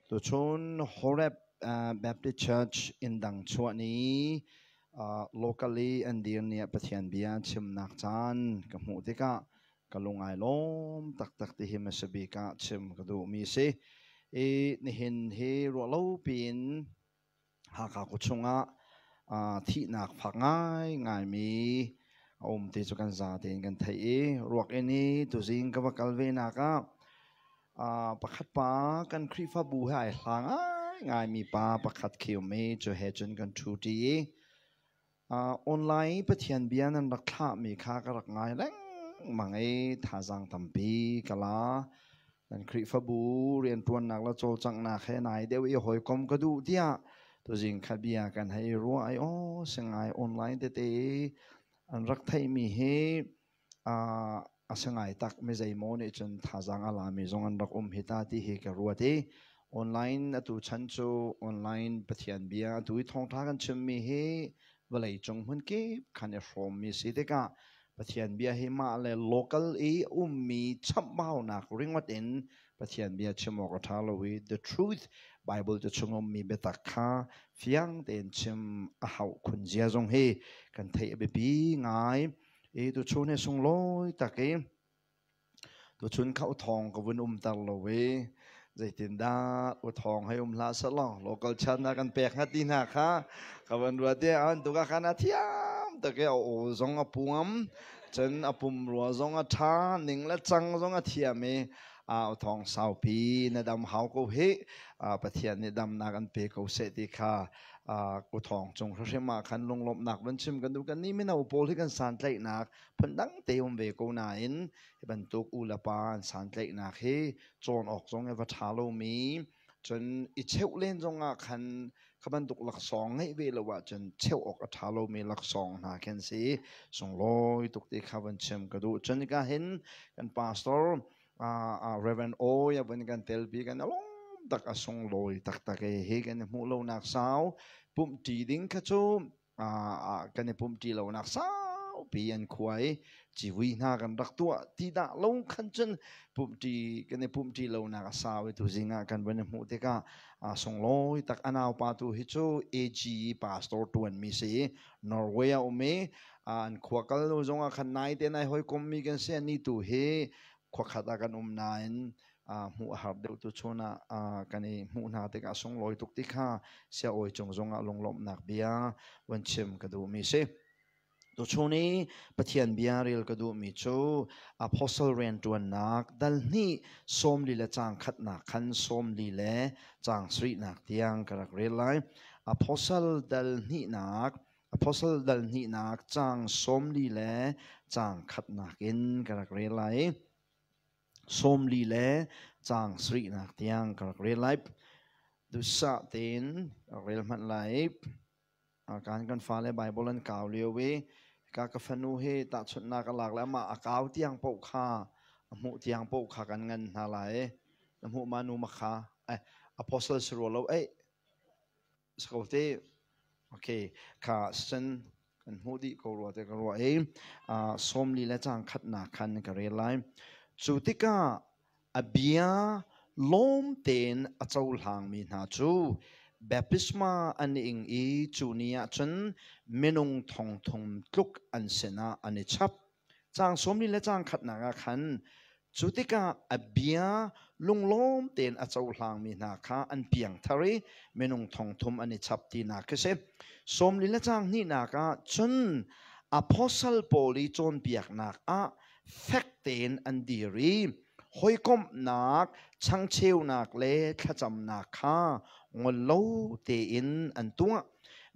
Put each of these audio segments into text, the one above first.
Tuchun Horeb Baptist Church inn dang chuah ni locally an dir ni ah Pathian bia chimnak caan ka hmuh tikah ka lung ai lawm taktak ti hi hmasa bik ah chim ka duhmi si. I nihin hi ruahlo piin Hakha khuachung ah thihnak fak ngaingaimi a um ti cu kan za tein kan theih i ruak inn i tuzing ka va kal ve nak ah pakhat pa kan Khrihfabu he ai hla ngaingaimi pa pakhat khi um i cu he cun kan ṭhu ṭi i online Pathian bia nan rak thlahmi kha ka rak ngai lengmang i thazaang tampi ka la. Nan Khrihfabu rianṭuannak le cawlcanghnak he nai deuh i hawikom ka duh tiah tuzing kha bia kan hei ruah i aw singai online tete an rak theihmi hi a si ngai tak mi zeimaw nih cun thazaang a lami zong an rak um hi ta ti hi ka ruat i online atu chan cu online Pathian bia atu i thawngṭha kan chimmi hi vawlei cung hmun kip khan i hrawmmi si tikah Pathian bia hi mah le local i ummi chamhbaunak ringawt in Pathian bia chim awk a ṭha lo i the truth Bible cu chung ummi biatak kha fiang tein chim a hauh khun zia zong hi kan theih a biapi ngai. I tuchun hi sunglawi tak i tuchun kha uthawng ka vun umter lo i zeitindah uthawng hei um hlah selaw local chan na kan pek hnga ti hna kha ka van ruat i an tuka khan a thiam tak i a aw zong a pungam cun a pumrua zong a ṭha ning le cang zong a thiam i a thawng saupi na dam hau ko hi Pathian nih damnak an pe ko seh ti kha kuthawng cung hrim ah khan lunglawmhnak van chim kan duh. Kan nih mino pawl hi kan santlaihnak phundang te um ve ko nain hi bantuk u le pa an santlaihnak hi cawn awk zong i va ṭha lomi, cun i cheuh len zong ah khan kha bantuk laksawng ngeih ve lo ahcun cheuh awk a ṭha lomi laksawng hna khin si sunglawi tuk ti kha van chim ka duh. Cun ka hin kan pastor Reverend Oi a vun kan telpi, kan alawm tak, a sunglawi taktak e. Hi kan i hmuh lonak sau, pumhṭi ding kha cu kan i pumhṭi lonak saupi an khua i civui hna kan rak tuah ti dah lo khan cun pumhṭi kan i pumhṭi lonak a sau i tuzing ah kan vun i hmuh tikah sunglawi tak. A naupa tu hi cu AG pastor ṭuanmi si, Norway a um i an khua kal nu zongah khan nai te nai hawikom mi kan si. Ni tu hi khuakhat ah kan um nain hmuh a har deuh. Tu chun ah kan i hmuh hna tikah sunglawi tuk ti kha sia awi cung zongah lunglawmhnak bia van chim ka duhmi si. Tuchun i Pathian bia rel ka duhmi cu Apostle rianṭuannak dal hnih 40 le caang khatnak khan 40 le caang sarihnak tiang ka rak rel lai. Apostle dal hnihnak, Apostle dal hnihnak caang 40 le caang khatnak in ka rak rel lai. 40 le caang sarihnak tiang ka rak rel lai. Duhsah tein rak rel hmanh lai. Kan kan fale Bible an kau lio i ka ka fanu hi tahchunhnak a lak le amah a kau tiang paoh kha, a hmuh tiang paoh kha kan ngan hna lai. Na hmuh ma nu ma kha? Eh, apostle si rua lo eh sako te. Okay, kha sen kan hmuh dih ko rua te ka ruah i 40 le caang khatnak khan ka rel lai. Cu tikah a bia lawm tein a cohlangmi hna cu baptisma an ing i cu ni ah cun minung thong thum tluk an sinah an i chap. Caang 40 le caang khatnak ah khan cu tikah a bia lunglawm tein a cohlangmi hna kha an piangthar i minung thong thum an i chap tinak khi si. 40 le caang hnihnak ah cun apostle pawl i cawnpiaknak ah fek tein an dir i hawikomhnak, changcheunak le thlacamnak kha ngol lo tein an tuah.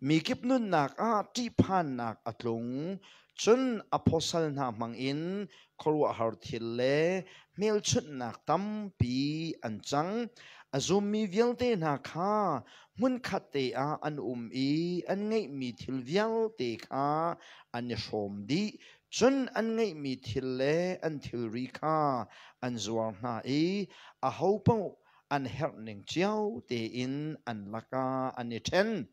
Mikip nunnak ah ṭihphannak a tlung, cun apostle hna hmangin khuaruahhar thil le hmelchunhnak tampi an cang. A zummi vialte hna kha hmunkhat te ah an um i an ngeihmi thil vialte kha an i hrawm dih. Cun an ngeihmi thil le an thilri kha an zuar hna i ahopaoh an herhning cio tein an lakah an i ṭhen.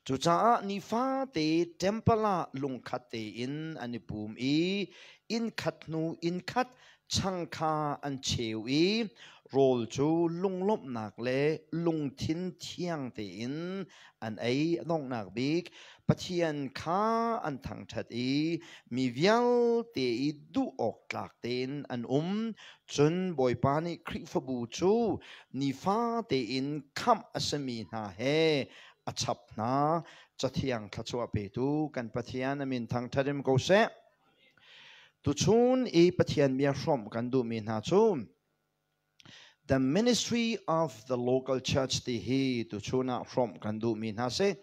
Cucaah nifate ṭempal ah lungkhat tein an i pum i innkhat hnu innkhat. Chang kha an cheu i rawl cu lunglawmhnak le lungthin thiang tein an ei. A donghnak bik Pathian kha an thangṭhat i mi vialte i duh awk tlak tein an um. Cun Bawipa nih Khrihfabu cu nifa tein khamh a simi hna he a chap hna. Cathiang thluachuah petu kan Pathian a min thangṭhat in ko seh. Tuchun i Pathian bia hrawmh kan duhmi hna cu The Ministry of the Local Church ti hi tuchun ah hrawmh kan duhmi hna si.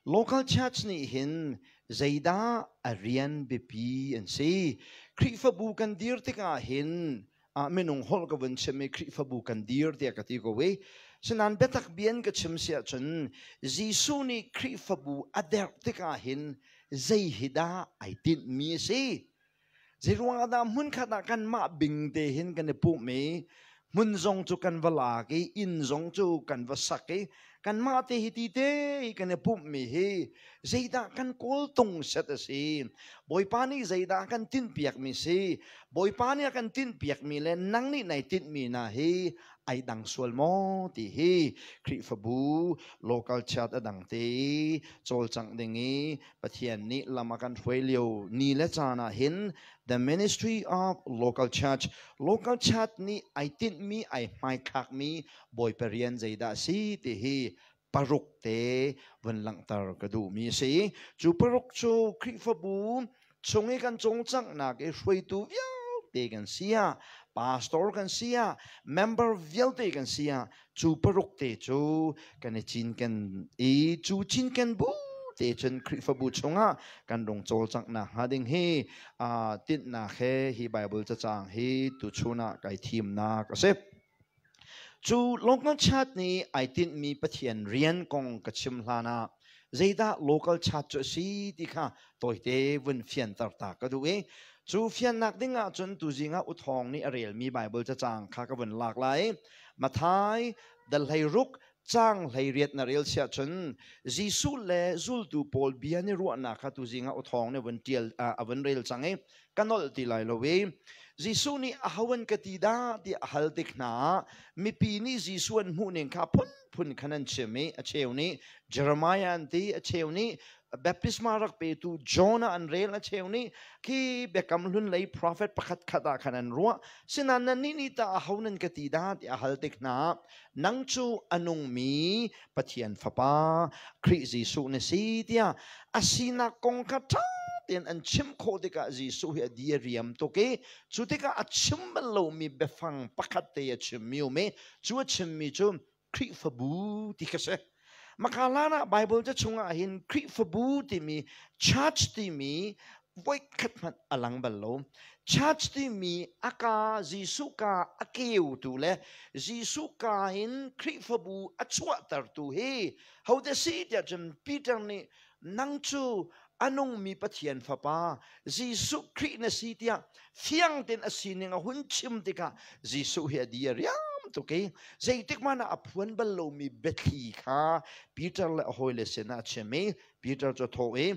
Local Church nih hin zeidah a rian biapi an si? Khrihfabu kan dir tikah hin minung holh ka vun chim i Khrihfabu kan dir tiah ka ti ko i sinan biatak bian ka chim si ahcun Jesuh nih Khrihfabu a derh tikah hin zei hi dah ai tinhmi a si? Zeiruang ah dah hmunkhat ah kanmah bing te hin kan i pumh i hmun zong cu kan va lak i inn zong cu kan va sak i kanmah te hi ti te i kan i pumhmi hi zeidah kan kawltung set a si? Bawipa nih zeidah kan tinhpiakmi si? Bawipa nih a kan tinhpiakmi le nang nih nai tinhmi hna hi ai dang sual maw ti hi Khrihfabu local church a dang te i cawlcangh ding i Pathian nih lam a kan hruai lio ni le caan ah hin the ministry of local church, local church nih ai tinhmi, ai hmaithlakmi Bawipa rian zeidah a si ti hi paruk te vun langhter ka duhmi a si. Cu paruk cu Khrihfabu chung i kan cungcanghnak i hruaitu vialte kan si ah, pastor kan si ah, member vialte kan si ah, cu paruk te cu kan i cinken i cu cinken bu te cun Khrihfabu chungah kan rung cawlcanghnak hnga ding hi tinhnak he hi Bible cacang hi tuchun ah kai thimnak a si. Cu local church nih ai tinhmi Pathian rian kong ka chim hlan ah zeidah local church cu a si ti kha tawite vun fianter ta ka duh i cu fiannak ding ah cun tuzing ah Uthawng nih a relmi Bible cacang kha ka vun lak lai. Matthai dal 16 caang 18 na rel siah cun Jesuh le zultu pawl bia ni ruahnak kha tuzing ah Uthawng nih vun tial a vun rel cang i ka nolh ti lai lo i Jesuh nih aho an ka ti dah tiah a hal tik hna ah mipi nih Jesuh an hmuh ning kha phunphun khan an chim i a cheu nih Jeremiah an ti, a cheu nih baptisma rak petu Jonah an rel, a cheu nih khi biakam hlun lei prophet pakhat khat ah khan an ruah. Sinain nannih nih tah aho nan ka ti dah tiah a hal tik hna ah nang cu a nungmi Pathian Fapa Khrih Jesuh na si tiah a sinak kong kha ṭha tein an chim khawh tikah Jesuh hi a di a riam tuk i cu tikah a chim bal lomi biafang pakhat te a chimmi um i cu a chimmi cu Khrihfabu ti kha si. Maka hlan ah Bible ca chungah hin Khrihfabu timi church timi voikhat hmanh a lang bal lo. Church timi a ka Jesuh ka a keutu le Jesuh ka in Khrihfabu a chuahtertu hi hote si tiah cun Peter nih nang cu a nungmi Pathian Fapa Jesuh Khrih na si tiah fiang tein a sining a hun chim tikah Jesuh hi a di a riam tuk i zeitik hmanh ah a phuan bal lomi biathli kha Peter le a hawile sinah a chim i Peter cu a thawh i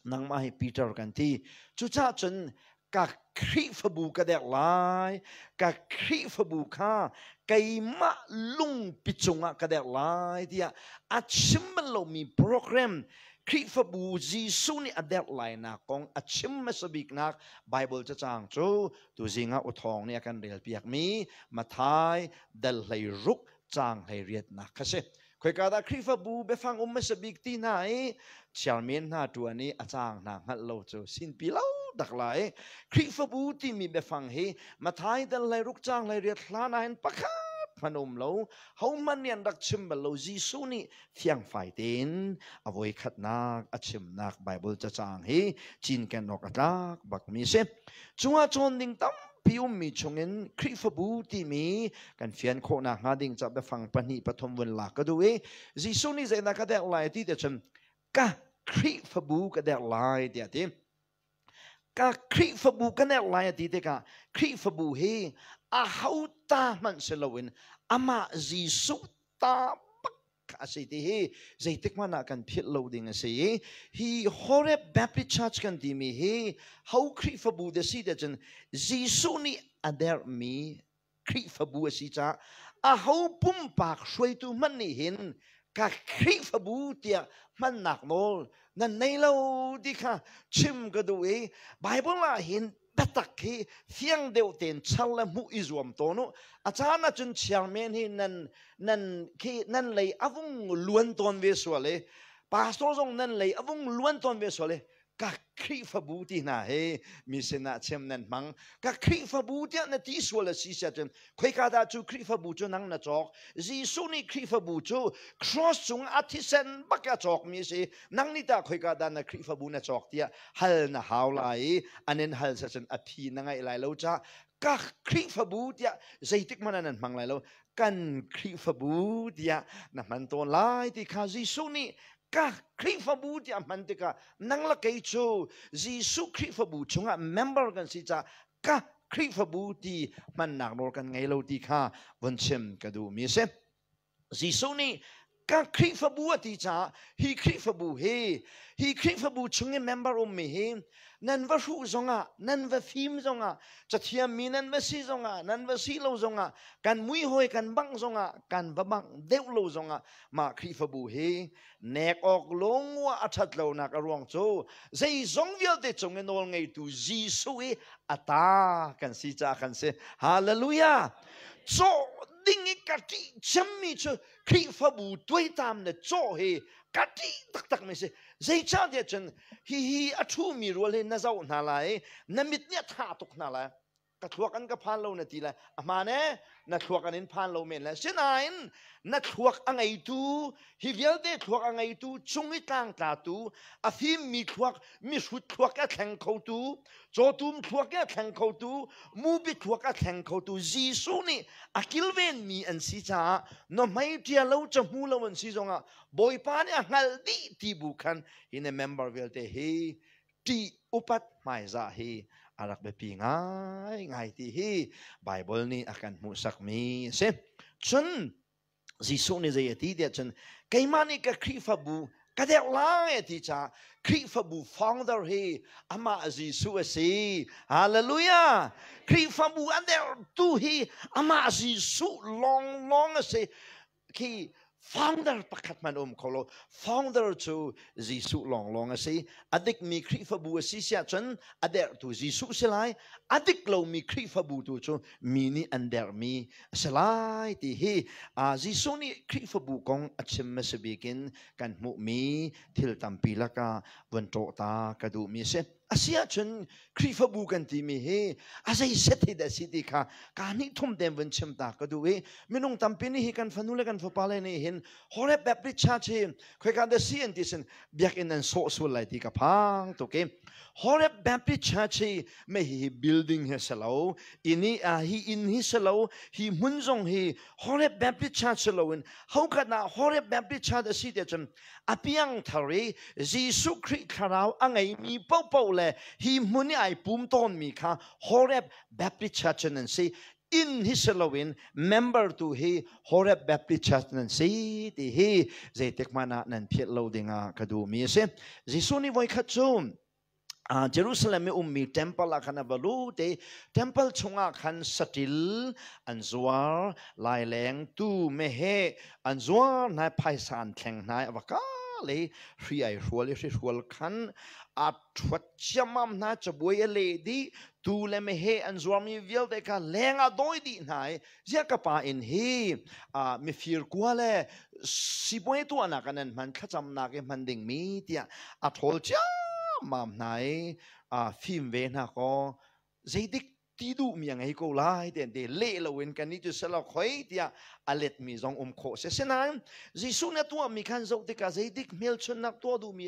nangmah hi Peter kan ti. Cucaah cun ka Khrihfabu ka derh lai, ka Khrihfabu kha keimah lungpi cungah ka derh lai tiah a chim bal lomi program Khrihfabu Jesuh nih a derh lainak kong a chim hmasa biknak Bible cacang cu tuzing ah Uthawng nih a kan relpiakmi Matthai dal 16 caang 18nak kha si. Khoika dah Khrihfabu biafang um hmasa bik ti hna i chairman hna ṭuan i a caang hna hngalh lo cu sinpi lo tak lai. Khrihfabu timi biafang hi Matthai dal 16 caang 18 hlan ah hin pakhat hmanh um lo. Hohmanh nih an rak chim bal lo. Jesuh nih fiangfai tein a voikhatnak a chimnak Bible cacang hi cinken awk a tlak bakmi a si. Cungah cawn ding tampi ummi chungin Khrihfabu timi kan fian khawhnak hnga ding ca biafang pahnih pathum vun lak ka duh i Jesuh nih zeidah ka derh lai ti te cun ka Khrihfabu ka derh lai tiah ti. Ka Khrihfabu ka derh lai a ti tikah Khrihfabu hi a ho ta hmanh si loin amah Jesuh ta bak. kha a si ti hi zeitik hmanh ah kan philh lo ding a si i hi Horeb Baptist Church kan timi hi ho Khrihfabu da si te cun Jesuh nih a derhmi Khrihfabu a si caah aho pumpak hruaitu hmanh nih hin ka Khrihfabu tiah hmannak nawl nan nei lo ti kha chim ka duh i Bible ah hin biatak hi fiang deuh tein char le hmuh i zuam tawn u. A caan ahcun chairman hi nan nan khi nan lei a vung luan tawn ve sual i pastor zong nan lei a vung luan tawn ve sual i ka Khrihfabu ti hna hi mi sinah chim nan hmang. Ka Khrihfabu tiah na ti sual a si sia cun khoika dah cu Khrihfabu cu nang na cawk? Jesuh nih Khrihfabu cu cross cung a thisen bak a cawkmi a si. Nang nih tah khoika dah na Khrihfabu na cawk tiah hal na hau lai i an in hal cun a phi na ngaih lai lo caah ka Khrihfabu tiah zeitik hmanh ah nan hmang lai lo. Kan Khrihfabu tiah na hman tawn lai ti kha Jesuh nih ka Khrihfabu tiah hman tikah nang le kei cu Jesuh Khrihfabu chungah member kan si caah ka Khrihfabu ti hmannak nawl kan ngei lo ti kha vun chim ka duhmi a si. Jesuh nih ka Khrihfabu a ti caah hi Khrihfabu hi hi Khrihfabu chung i member ummi hi nan va hruh zongah nan va fim zongah cathiammi nan va si zongah nan va si lo zongah kan muihawi kan bangh zongah kan va bangh deuh lo zongah mah Khrihfabu hi nek awk lungua a ṭhat lonak a ruang cu zeizong vialte cung i nawl ngeitu Jesuh i a ta kan si caah kan si. Hallelujah! Cawh ding i ka ṭih cemmi cu Khrihfabu tuaitam le cawh hi ka ṭih taktak mi si. Zeicahtiah cun hihi a ṭhumi rual hi na zoh hna lai i na mit nih a thah tuk hna lai. Ka thluak an ka phan lo na ti lai. A hmaan e, na thluak an in phan lo men lai. Sinain na thluak a ngeitu, hi vialte thluak a ngeitu, cung i tlangtlatu, a fimmi thluak, mihrut thluak a thleng khotu, cawtum thluak a thleng khotu, mupi thluak a thleng khotu Jesuh nih a kilvenmi an si caah na hmei ṭia lo cahmu lo an si zongah Bawipa nih a hngalh dih ti bu khan hi na member vialte hi ṭih upat hmaizah hi a rak biapi ngaingai ti hi Baibal nih a kan hmuhsakmi a si. Cun Jesuh nih zei a ti tiah cun keimah nih ka Khrihfabu ka derh lai a ti caah Khrihfabu founder hi amah Jesuh a si. Hallelujah! Khrihfabu a derhtu hi amah Jesuh lawnglawng a si. Khi founder pakhat hmanh um kho lo. Founder cu Jesuh lawnglawng a si. A dikmi Khrihfabu a si siah cun a derhtu Jesuh si lai. A dik lomi Khrihfabu tu cu mi nih an derhmi a si lai ti hi Jesuh nih Khrihfabu kong a chim hmasa bik in kan hmuhmi thil tampi lakah vun ṭawh ta ka duhmi a si. A si ahcun Khrihfabu kan timi hi a zei set hi dah si ti kha kaa hnih thum tein vun chim ta ka duh i minung tampi nih hi kan fanu le kan fapa le nih hin Horeb Baptist Church hi khoika dah si an ti sin biakinn an sawh sual lai ti ka phang tuk i Horeb Baptist Church hi me hi building hi si lo inn hi hi inn hi si lo hi hmun zong hi Horeb Baptist Church si loin hokhat ah Horeb Baptist Church a si te cun a piangthar i Jesuh Khrih thlarau a ngeimi paohpaoh le hi hmun i ai pum tawnmi kha Horeb Baptist Church an si. Inn hi si loin member tu hi Horeb Baptist Church nan si ti hi zeitik hmanh ah nan philh lo dingah ka duhmi a si. Jesuh nih voikhat cu Jerusalem i ummi temple ah khan a va lut i temple chungah khan saṭil an zuar, laileng, tuu, meheh an zuar hna i phaisa an thleng hna i a va kal i hri ai hrual i hrihrual khan a ṭhuat ciammam hna, cabuai a leh dih, tuu le meheh an zuarmi vialte kha leng ah dawi dih hna i ziah ka pa inn hi mifir kua le sipuai tuahnak ah nan hman thlacamnak i hman dingmi tiah a ṭhawl ciammam hna i fim ve hna kaw zeidik ti duhmi a ngei ko lai ti an ti. Leh loin kan nih cu selaw khoi tiah a letmi zong um khawh si. Asinain Jesuh nih a tuahmi khan zoh tikah zeidik hmelchunhnak tuah duhmi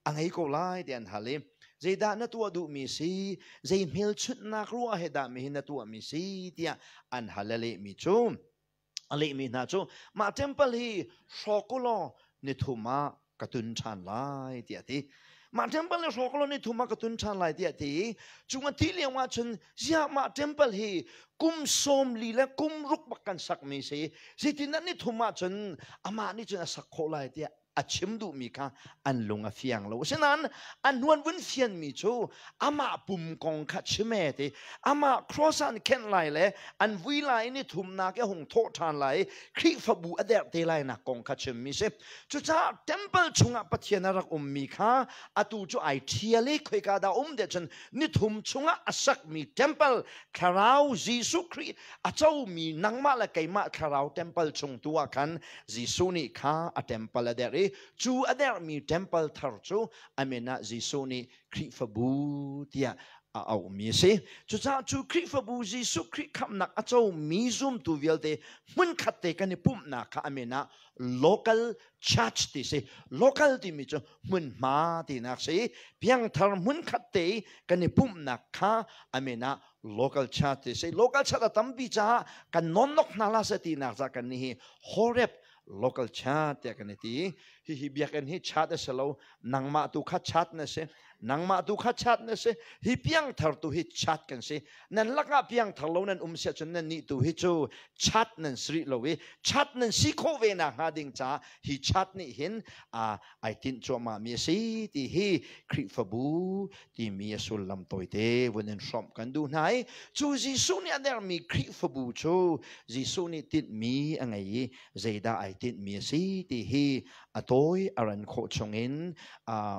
a ngei ko lai ti an hal i zeidah na tuah duhmi si, zei hmelchunhnak ruah he dah mihin na tuahmi si tiah an hal. A lehmi cu a lehmi hna cu mah temple hi hrawk u law nithum ah ka tun ṭhan lai tiah a ti. Mah temple le hrawk lo ni thum ah ka tun ṭhan lai tiah ti. Cung a ti lio ah cun ziah mah temple hi kum 40 le kum ruk bak kan sakmi si. Zeitin ni thum ah cun amah nih cun a sak khawh lai tiah a chim duhmi kha an lung a fiang lo. Asinain an hnuan vun fianmi cu amah pum kong kha chim e ti amah cross an khenh lai le an vui lai ni thumnak i hung thawh ṭhan lai Khrihfabu a derh te lai nak kong kha chimmi si. Cucaah temple chungah Pathian a rak ummi kha atu cu ai ṭhial i khoika dah um tiah cun ni thum chungah a sakmi temple thlarau Jesuh Khrih a comi nangmah le keimah thlarau temple chung tu ah khan Jesuh nih kha a temple a derh i cu a derhmi temple thar cu a min ah Jesuh nih Khrihfabu tiah a auhmi a si. Cucaah cu Khrihfabu Jesuh Khrih khamhnak a comi zumtu vialte hmunkhat te kan i pumhnak kha a min ah local church ti si. Local timi cu hmunhma tinak si. Piangthar hmunkhat te kan i pumhnak kha a min ah local church ti si. Local church a tampi caah kan nonnok hna la se tinak ca kan nih hi Horeb local church tiah kan i ti. Hihi biakinn hi church a si lo. Nangmah tu kha church na si. Nangmah tu kha church na si. Hi piangthar tu hi church kan si. Nan lakah piangthar lo nan um sia cun nan nih tu hi cu church nan si rih lo i church nan si khawh ve nak hnga ding caah hi church nih hin ai tinh cuahmah mi a si ti hi Khrihfabu timi a sullam tawite vun in hrawmh kan duh hna i cu Jesuh nih a dermi Khrihfabu cu Jesuh nih tinhmi a ngei i zeidah ai tinhmi a si ti hi a tawi a ran khawh chungin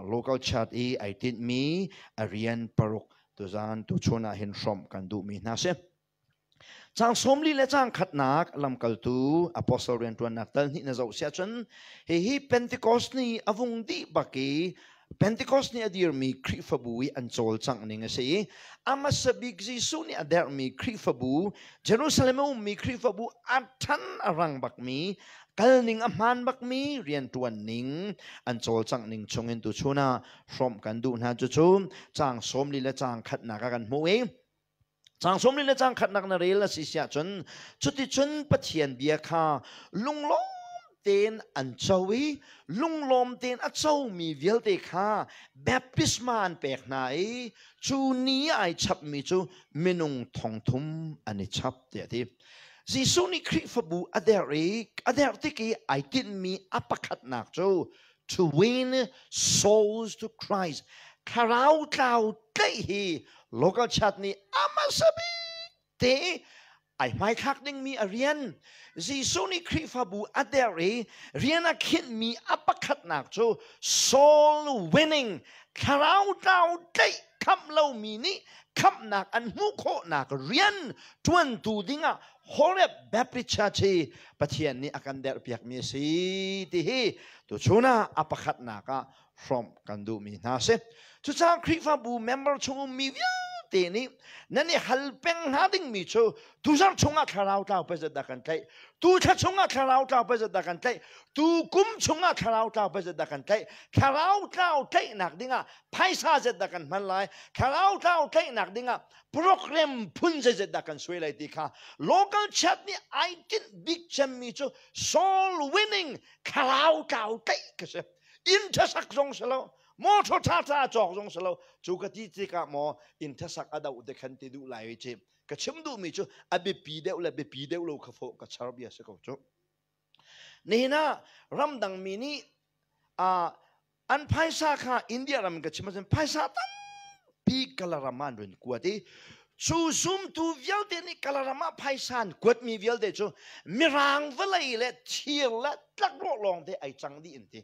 local church i ai tinhmi a rian paruk tuzan tuchun ah hin hrawmh kan duhmi hna si. Caang 41 le caang khatnak lamkaltu apostle rianṭuannak tal hnih na zoh siah cun hihi Pentecost ni a vung dih bak i Pentecost ni a dirmi Khrihfabu i an cawlcangh ning a si i a hmasa bik Jesuh nih a derhmi Khrihfabu Jerusalem a ummi Khrihfabu a ṭhan a rang bakmi kal ning a hmaan bakmi rianṭuan ning an cawlcangh ning chungin tuchun ah hrawmh kan duh hna cucu caang 40 le caang khatnak ah kan hmuh i Caang 40 le caang khatnak na rel a si siah cun cuticun Pathian bia kha lunglawm tein an co i lunglawm tein a comi vialte kha baptisma an pek hna i cu ni ai chapmi cu minung 3,000 an i chap tiah a ti. Jesuh nih Khrihfabu a derh i a derh tik i ai tinhmi a pakhatnak cu to win souls to Christ. Thlarau tlau tlaih hi local church nih a bik te ai hmaithlak dingmi a rian. Jesuh nih Khrihfabu a der i rian a khinhmi a pakhatnak cu soul winning thlarau tlau tlaih khamh lomi nih khamhnak an hmuh khawhnak rian ṭuantu dingah Horeb Baptist Church hi Pathian nih a kan derhpiakmi a si ti hi tuchun ah a pakhatnak ah hrawmh kan duhmi hna a si. Cucaah Khrihfabu member chung ummi vialte nih nan i hal peng hnga dingmi cu tuzarh chungah thlarau tlau pei dah kan tlaih, tu thla chungah thlarau tlau pei dah kan tlaih, tu kum chungah thlarau tlau pei dah kan tlaih, thlarau tlau tlaihnak dingah phaisa zet dah kan hman lai, thlarau tlau tlaihnak dingah program phun zeizet dah kan suai lai ti kha local chat nih ai tinh bik cemmi cu soul winning thlarau tlau tlaih ka si inn ṭhasak zong si lo motor ṭha ṭha cawk zong si lo cu ka ti tikah maw inn ṭhasak a doh te khan ti duh lai ci ka chim duhmi cu a biapi deuh le biapi deuh lo kha fawh ka char bia si ko cu nihin ah ramdang mi nih an phaisa kha India ram in ka chim ahcun phaisa tampi Kalaram ah an run kuat i cu zumtu vialte nih Kalaram ah phaisa an kuatmi vialte cu mirang vawlei le thir le tlakrawh lawng te ai cang dih an ti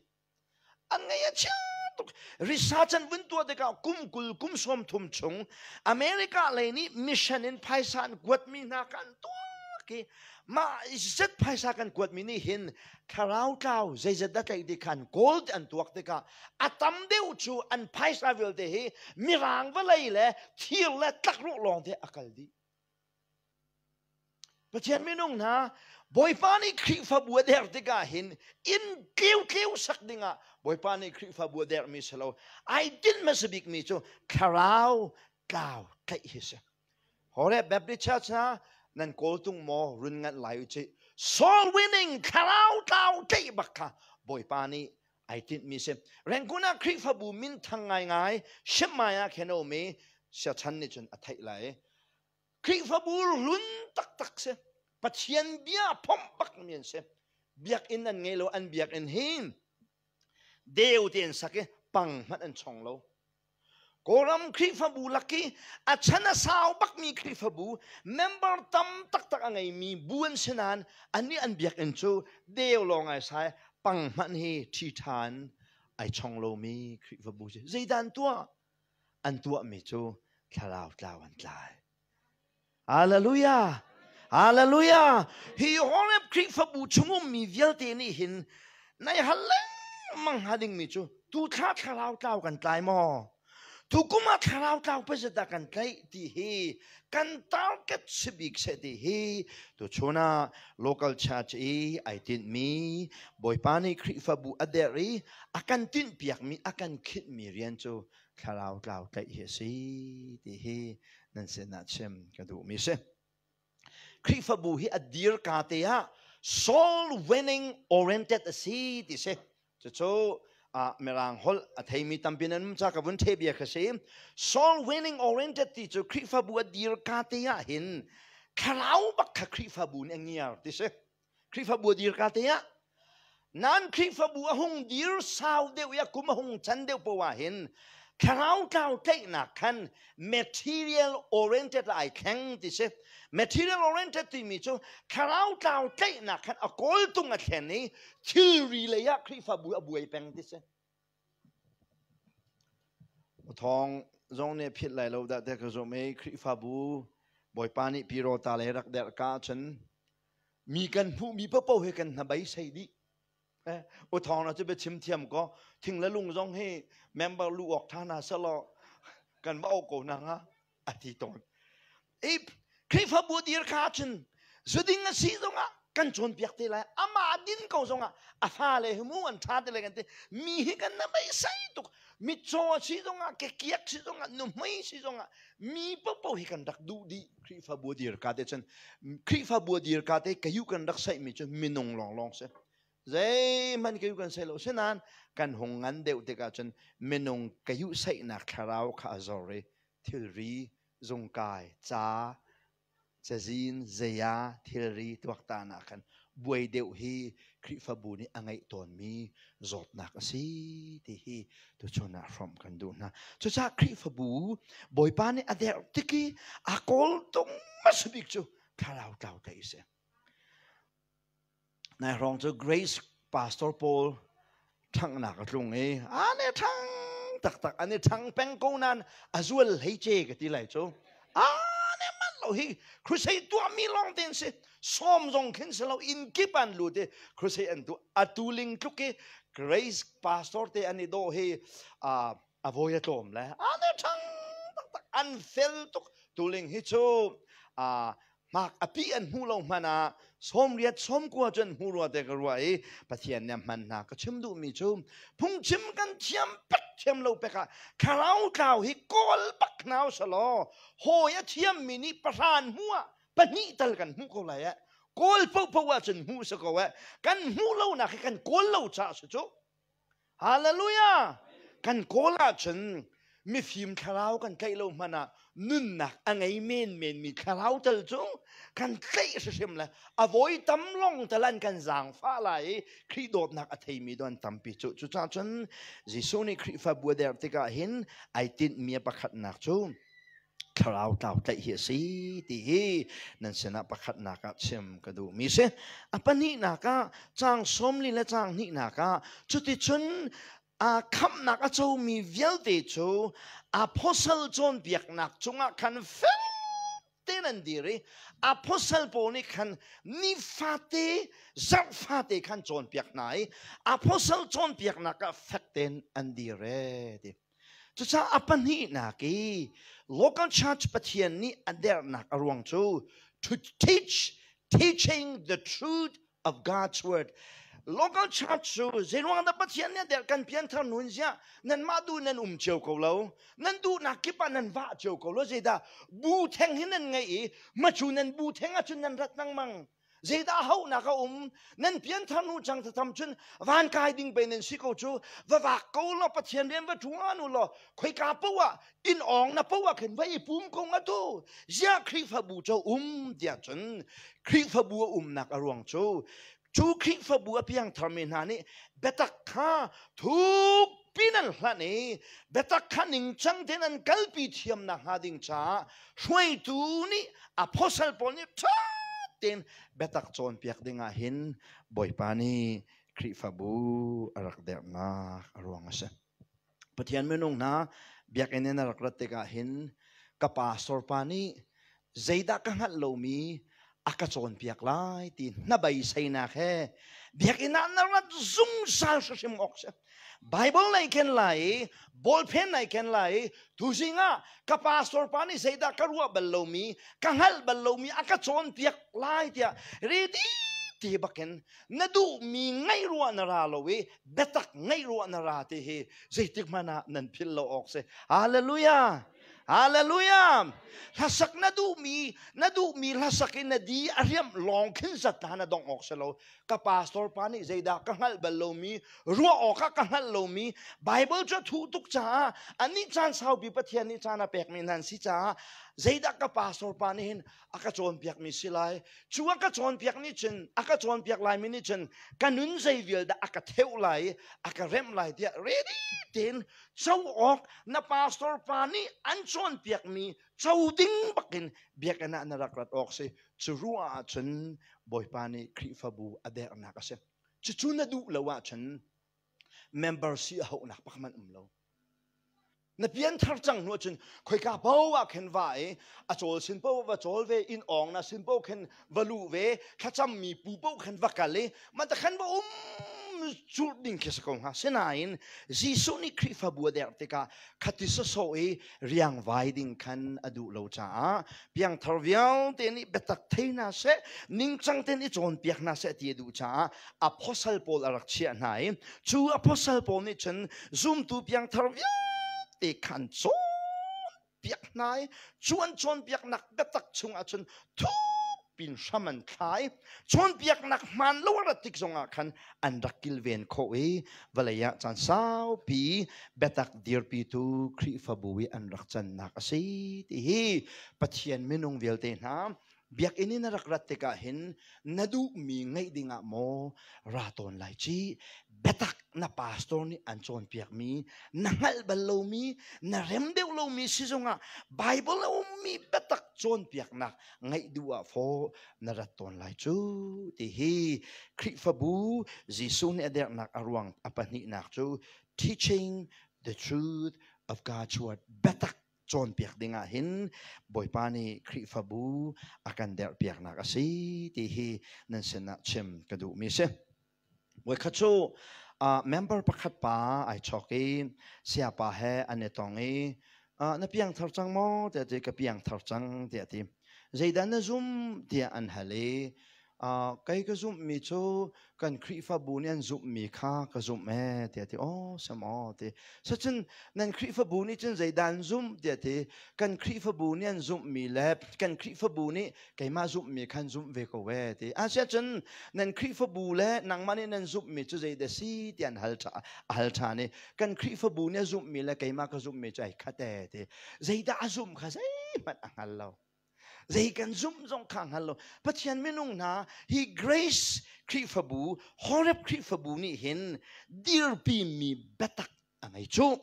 an ngaih a chia tuk research an vun tuah tikah kum 20 kum 30 chung America lei nih mission in phaisa an kuatmi hna kha an tuak i mah zet phaisa kan kuatmi nih hin thlarau tlau zeizat dah tlaih ti khan kawl ti an tuak tikah a tam deuh cu an phaisa vialte hi mirang vawlei le thir le tlakrawh lawng te a kal dih. Pathian minung hna Bawipa nih Khrihfabu a der tikah hin inn tleu tleu sak dingah Bawipa nih Khrihfabu a dermi si lo ai tinh hmasa bikmi cu thlarau tlau tlaih hi si. Horeb Baptist Church hna nan kawltung maw run nganh lai u cih. Soul winning thlarau tlau tlaih bak kha Bawipa nih Ai tinhmi si. Rangoon ah Khrihfabu minthang ngaingai Shemai ah khin a um i siachan nih cun a theih lai. Khrihfabu hlun taktak si. Pathian bia phomh bakmi an si. Biakinn an ngei lo, an biakinn hi deu te an sak i pang hmanh an chong lo. Kawlram Khrihfabu lak i a chan a sau bakmi Khrihfabu member tam taktak a ngeimi bu an si nain annih an biakinn cu deu lawng ai sai pang hmanh hi ṭhi ṭhan ai chong lomi Khrihfabu si. Zeidah an tuah? An tuahmi cu thlarau tlau an tlai. Hallelujah! Hallelujah! Hi Horeb Khrihfabu chung ummi vialte nih hin nai hal lengmang hnga dingmi cu tu thla thlarau tlau kan tlai maw? Tu kum ah thlarau tlau pazat dah kan tlaih ti hi kan target si bik seh ti hi tuchun ah local church i ai tinhmi Bawipa nih Khrihfabu a derh i a kan tinhpiakmi a kan khinhmi rian cu thlarau tlau tlaih hi a si ti hi nan sinah chim ka duhmi si. Khrihfabu hi a dir ka te ah soul winning oriented a si ti si. Cucu Mirang holh a theimi tampi nan um ca ka vun the bia kha si. Soul winning oriented ti cu Khrihfabu a dir ka te ah hin thlarau bak kha Khrihfabu nih a ngiar ti si. Khrihfabu a dir ka te ah nan Khrihfabu a hung dir sau deuh i a kum a hung chan deuh poah ah hin thlarau tlau tlaihnak khan material oriented ai thleng ti si. Material oriented timi cu thlarau tlau tlaihnak khan a kawltung a thlen i thilri lei ah Khrihfabu a buai peng ti si. Thawng zong nih philh lai lo dah te ka zum i Khrihfabu Bawipa nih Pirota le rak derh ka cun mi kan hmuhmi paohpaoh hi kan hnabeisei dih. U thawng na cu biachim thiam ko. Thing le lung zong hi member lu awk ṭha hna selaw kan va auh ko na nga a ti tawn. I Khrihfabu dir kha cun zuding a si zongah kan cawnpiak te lai. Amah din ko zongah a fale hi mu an ṭha te lai kan ti. Mi hi kan hnabeisei tuk. Mitcaw a si zongah, kekiak si zongah, nuhmei si zongah mi paohpaoh hi kan rak duh dih. Khrihfabu dir ka te cun Khrihfabu dir ka te kayu kan rak saihmi cu minung lawnglawng si. Zeihmanh kayu kan sai lo. Sinain kan hung ngan deuh tikah cun minung kayu saihnak thlarau kha a zor i thilri, zungkai, ca, cazin, zeia, thilri tuaktan ah khan buai deuh hi Khrihfabu nih a ngeih tawnmi zawtnak a si ti hi tuchun ah hrawmh kan duh hna. Cucaah Khrihfabu Bawipa nih a derh tik i a kawltung hmasa bik cu thlarau tlau tlaih a si. Nai hrawng cu Grace Pastor Paul ṭhanghnak a tlung i an i ṭhang taktak an i ṭhang peng ko nain a zual hlei ce ka ti lai cu an i manh lo hi crusade tuahmi lawng te an si sawm zong khin si lo inn kip an lut i crusade an tuah atu ling tluk i Grace Pastor te an i dawh hi a voi a tlawm le an i ṭhang taktak an fel tuk tuling hi cu hmak a pi an hmuh lo hmanh ah 80 90 cu an hmu rua te ka ruah i Pathian nih a hman hna ka chim duhmi cu phungchim kan thiam pek thiam lo pek ah thlarau tlau hi kawl bak hna usalaw hawi a thiammi nih pahran hmu ah pahnih tal kan hmuh ko lai eh kawl paohpaoh ahcun hmuh si ko eh kan hmuh lonak hi kan kawl lo caah si cu Hallelujah! Kan kawl ahcun mifim thlarau kan tlaih lo hmanh ah nunnak a ngei menmenmi thlarau tal cu kan tlaih hrimhrim le a voi tam long tal an kan zaangfah lai i Khrih dawtnak a theimi do an tampi cu. Cucaah cun Jesuh nih Khrihfabu a derh tikah hin ai tinhmi a pakhatnak cu thlarau tlau tlaih hi a si ti hi nan sinah pakhatnak ah chim ka duhmi si. A pahnihnak ah caang 40 le caang hnihnak ah cuticun a khamhnak a comi vialte cu apostle cawnpiaknak cungah khan fel tein an dir i apostle pawl nih khan nifate zarhfate khan cawnpiak hna i apostle cawnpiaknak ah fek tein an dir e ti. Cucaah a pahnihnak i local church Pathian nih a derhnak a ruang cu to teach, teaching the truth of God's word. Local church cu zeiruang dah Pathian nih a derh kan pianthar nun ziah nanmah duh nan um cio ko lo nan duhnak kip ah nan vah cio ko lo zeidah bu theng hi nan ngeih i macu nan bu theng ahcun nan rat lengmang. Zeidah hauhnak a um? Nan pianthar hnu cang tham cun van kai ding pe nan si ko cu. Va vak ko law, Pathian rian va ṭuan u law, khoika poah ah inn awng na poah khin va i pum ko nga tu. Ziah Khrihfabu cu um tiah cun Khrihfabu a umnak a ruang cu cu Khrihfabu a piangtharmi hna nih biatak kha thuk pin an hlanh i biatak kha ningcang tein an kalpi thiam nakhnga ding caah hruaitu nih, apostle pawl nih ṭha tein biatak cawnpiak ding ah hin Bawipa nih Khrihfabu a rak derhnak a ruang a si. Pathian minung hna, biakinn in a rak rat tikah hin ka pastor pa nih zeidah ka hngalh lomi a ka cawnpiak lai ti hnabeiseinak he biakinn ah na rat zungzal hrimhrim awk si. Bible nai ken lai i, ballpen nai ken lai i, tuzing ah ka pastor pa nih zeidah ka ruah bal lomi, ka hngalh bal lomi a ka cawnpiak lai tiah ready ti bakin na duhmi ngaih ruah na ra lo i biatak ngaih ruah na ra ti hi zeitik hmanh ah nan philh lo awk si. Hallelujah! Hallelujah! Hlasak na duhmi hlasak in na di a riamh lawng khin zat na dong awk si lo. Ka pastor pa nih zeidah ka hngalh bal lomi, ruah awk ah ka hngalh lomi, Bible cu a thuh tuk caah, anih caan saupi Pathian nih caan a pekmi hna an si caah, zeidah ka pastor pa nih hin a ka cawnpiakmi si lai? Cu a ka cawnpiak nih cun, a ka cawnpiak laimi nih cun ka nun zei vial dah a ka theuh lai, a ka remh lai tiah ready tein co awk, na pastor pa nih an cawnpiakmi co ding bakin biakinn ah na rak rat awk si. Cu ruah ahcun Bawipa nih Khrihfabu a derhnak a si. Cucu na duh lo ahcun member si a hauhnak pakhat hmanh um lo. Na pianthar cang hnu ahcun khoika paoh ah khin va i a cawl sin paoh va cawl ve, inn awng na sin paoh khin va luh ve, thlacammi pu paoh khin va kal i mah khan va um curh ding khi si ko hnga. Sinain Jesuh nih Khrihfabu a derh tikah khati sawsawh i riangvai ding khan a duh lo caah piangthar vialte nih biatak thei hna seh, ningcang tein i cawnpiak hna seh ti a duh caah apostle pawl a rak chiah hna i cu apostle pawl nih cun zumtu piangthar vialte khan cawnpiak hna i cu an cawnpiaknak biatak chungah cun thukpin hram an thla i cawnpiaknak hmaan lo a rat tik zongah khan an rak kilven khawh i vawlei ah caan saupi biatak dirpitu Khrihfabu i an rak cannak a si ti hi Pathian minung vialte hna, biakinn in na rak rat tikah hin na duhmi ngeih dingah maw ra tawn lai ci, biatak na pastor nih an cawnpiakmi na hngalh bal lomi, na rem deuh lomi si zongah Bible a ummi biatak cawnpiaknak ngaih duh ah fawh na rat tawn lai cu ti hi Khrihfabu Jesuh nih a derhnak a ruang a pahnihnak cu teaching the truth of God's word, biatak cawnpiak ding ah hin Bawipa nih Khrihfabu a kan derhpiaknak a si ti hi nan sinah chim ka duhmi si. Voikhat cu member pakhat pa ai chawk i sayapa he an i tong i, "Na piangthar cang maw?" tiah ti. "Ka piangthar cang," tiah ti. "Zeidah na zum?" tiah an hal i, "Kei ka zumhmi cu kan Khrihfabu nih an zumhmi kha ka zumh ee," tiah ti. "Oh, sam aw," ti. "Sacun nan Khrihfabu nih cun zeidah an zumh?" tiah ti. "Kan Khrihfabu nih an zumhmi le kan Khrihfabu nih keimah zumhmi khan zumh ve ko ee," ti. "Asiahcun nan Khrihfabu le nangmah nih nan zumhmi cu zeidah si?" tiah an hal a hal ṭhan i, "Kan Khrihfabu nih a zumhmi le keimah ka zumhmi cu ai khat ee," ti. Zeidah a zumh kha zeihmanh a hngal lo, zei kan zumh zong kha hngal lo. Pathian minung hna, hi Grace Khrihfabu, Horeb Khrihfabu nih hin dirpi mi biatak a ngei. Cu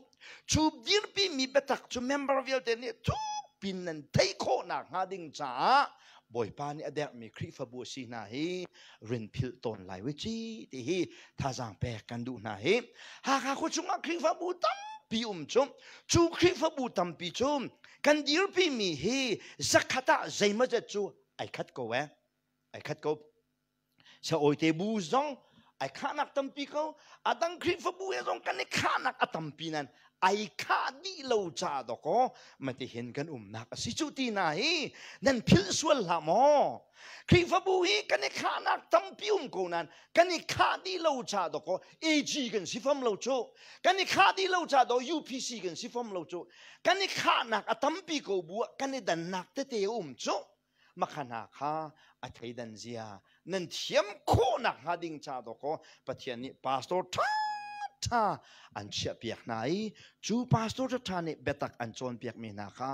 cu dirpi mi biatak cu member vialte nih thukpin nan theih khawhnak hnga ding caah Bawipa nih a derhmi Khrihfabu a si hna hi rin philh tawn lai we ci ti hi thazaang pek kan duh hna. Hi Hakha khua chungah Khrihfabu tampi um cu, cu Khrihfabu tampi cu kan dirpi mi hi 100 ah zeimawzat cu ai khat ko eh, ai khat ko. Sa awite bu zong ai khahnak tampi ko, adang Khrihfabu he zong kan i khahnak a tampi nan ai khah dih lo ca dawkaw mati hin kan umnak a si cu ti na hi nan philh sual hlah maw. Khrihfabu hi kan i khahnak tampi um ko nan kan i khah dih lo ca dawkaw AG kan si fam lo cu, kan i khah dih lo ca daw UPC kan si fam lo cu. Kan i khahnak a tampi ko bu ah kan i dannak tete um cu. Makha hna kha a thleidan zia nan thiam khawhnak hnga ding ca dawkaw Pathian nih pastor ṭhaṭha an chiahpiak hna i cu pastor ṭhaṭha nih biatak an cawnpiakmi hna kha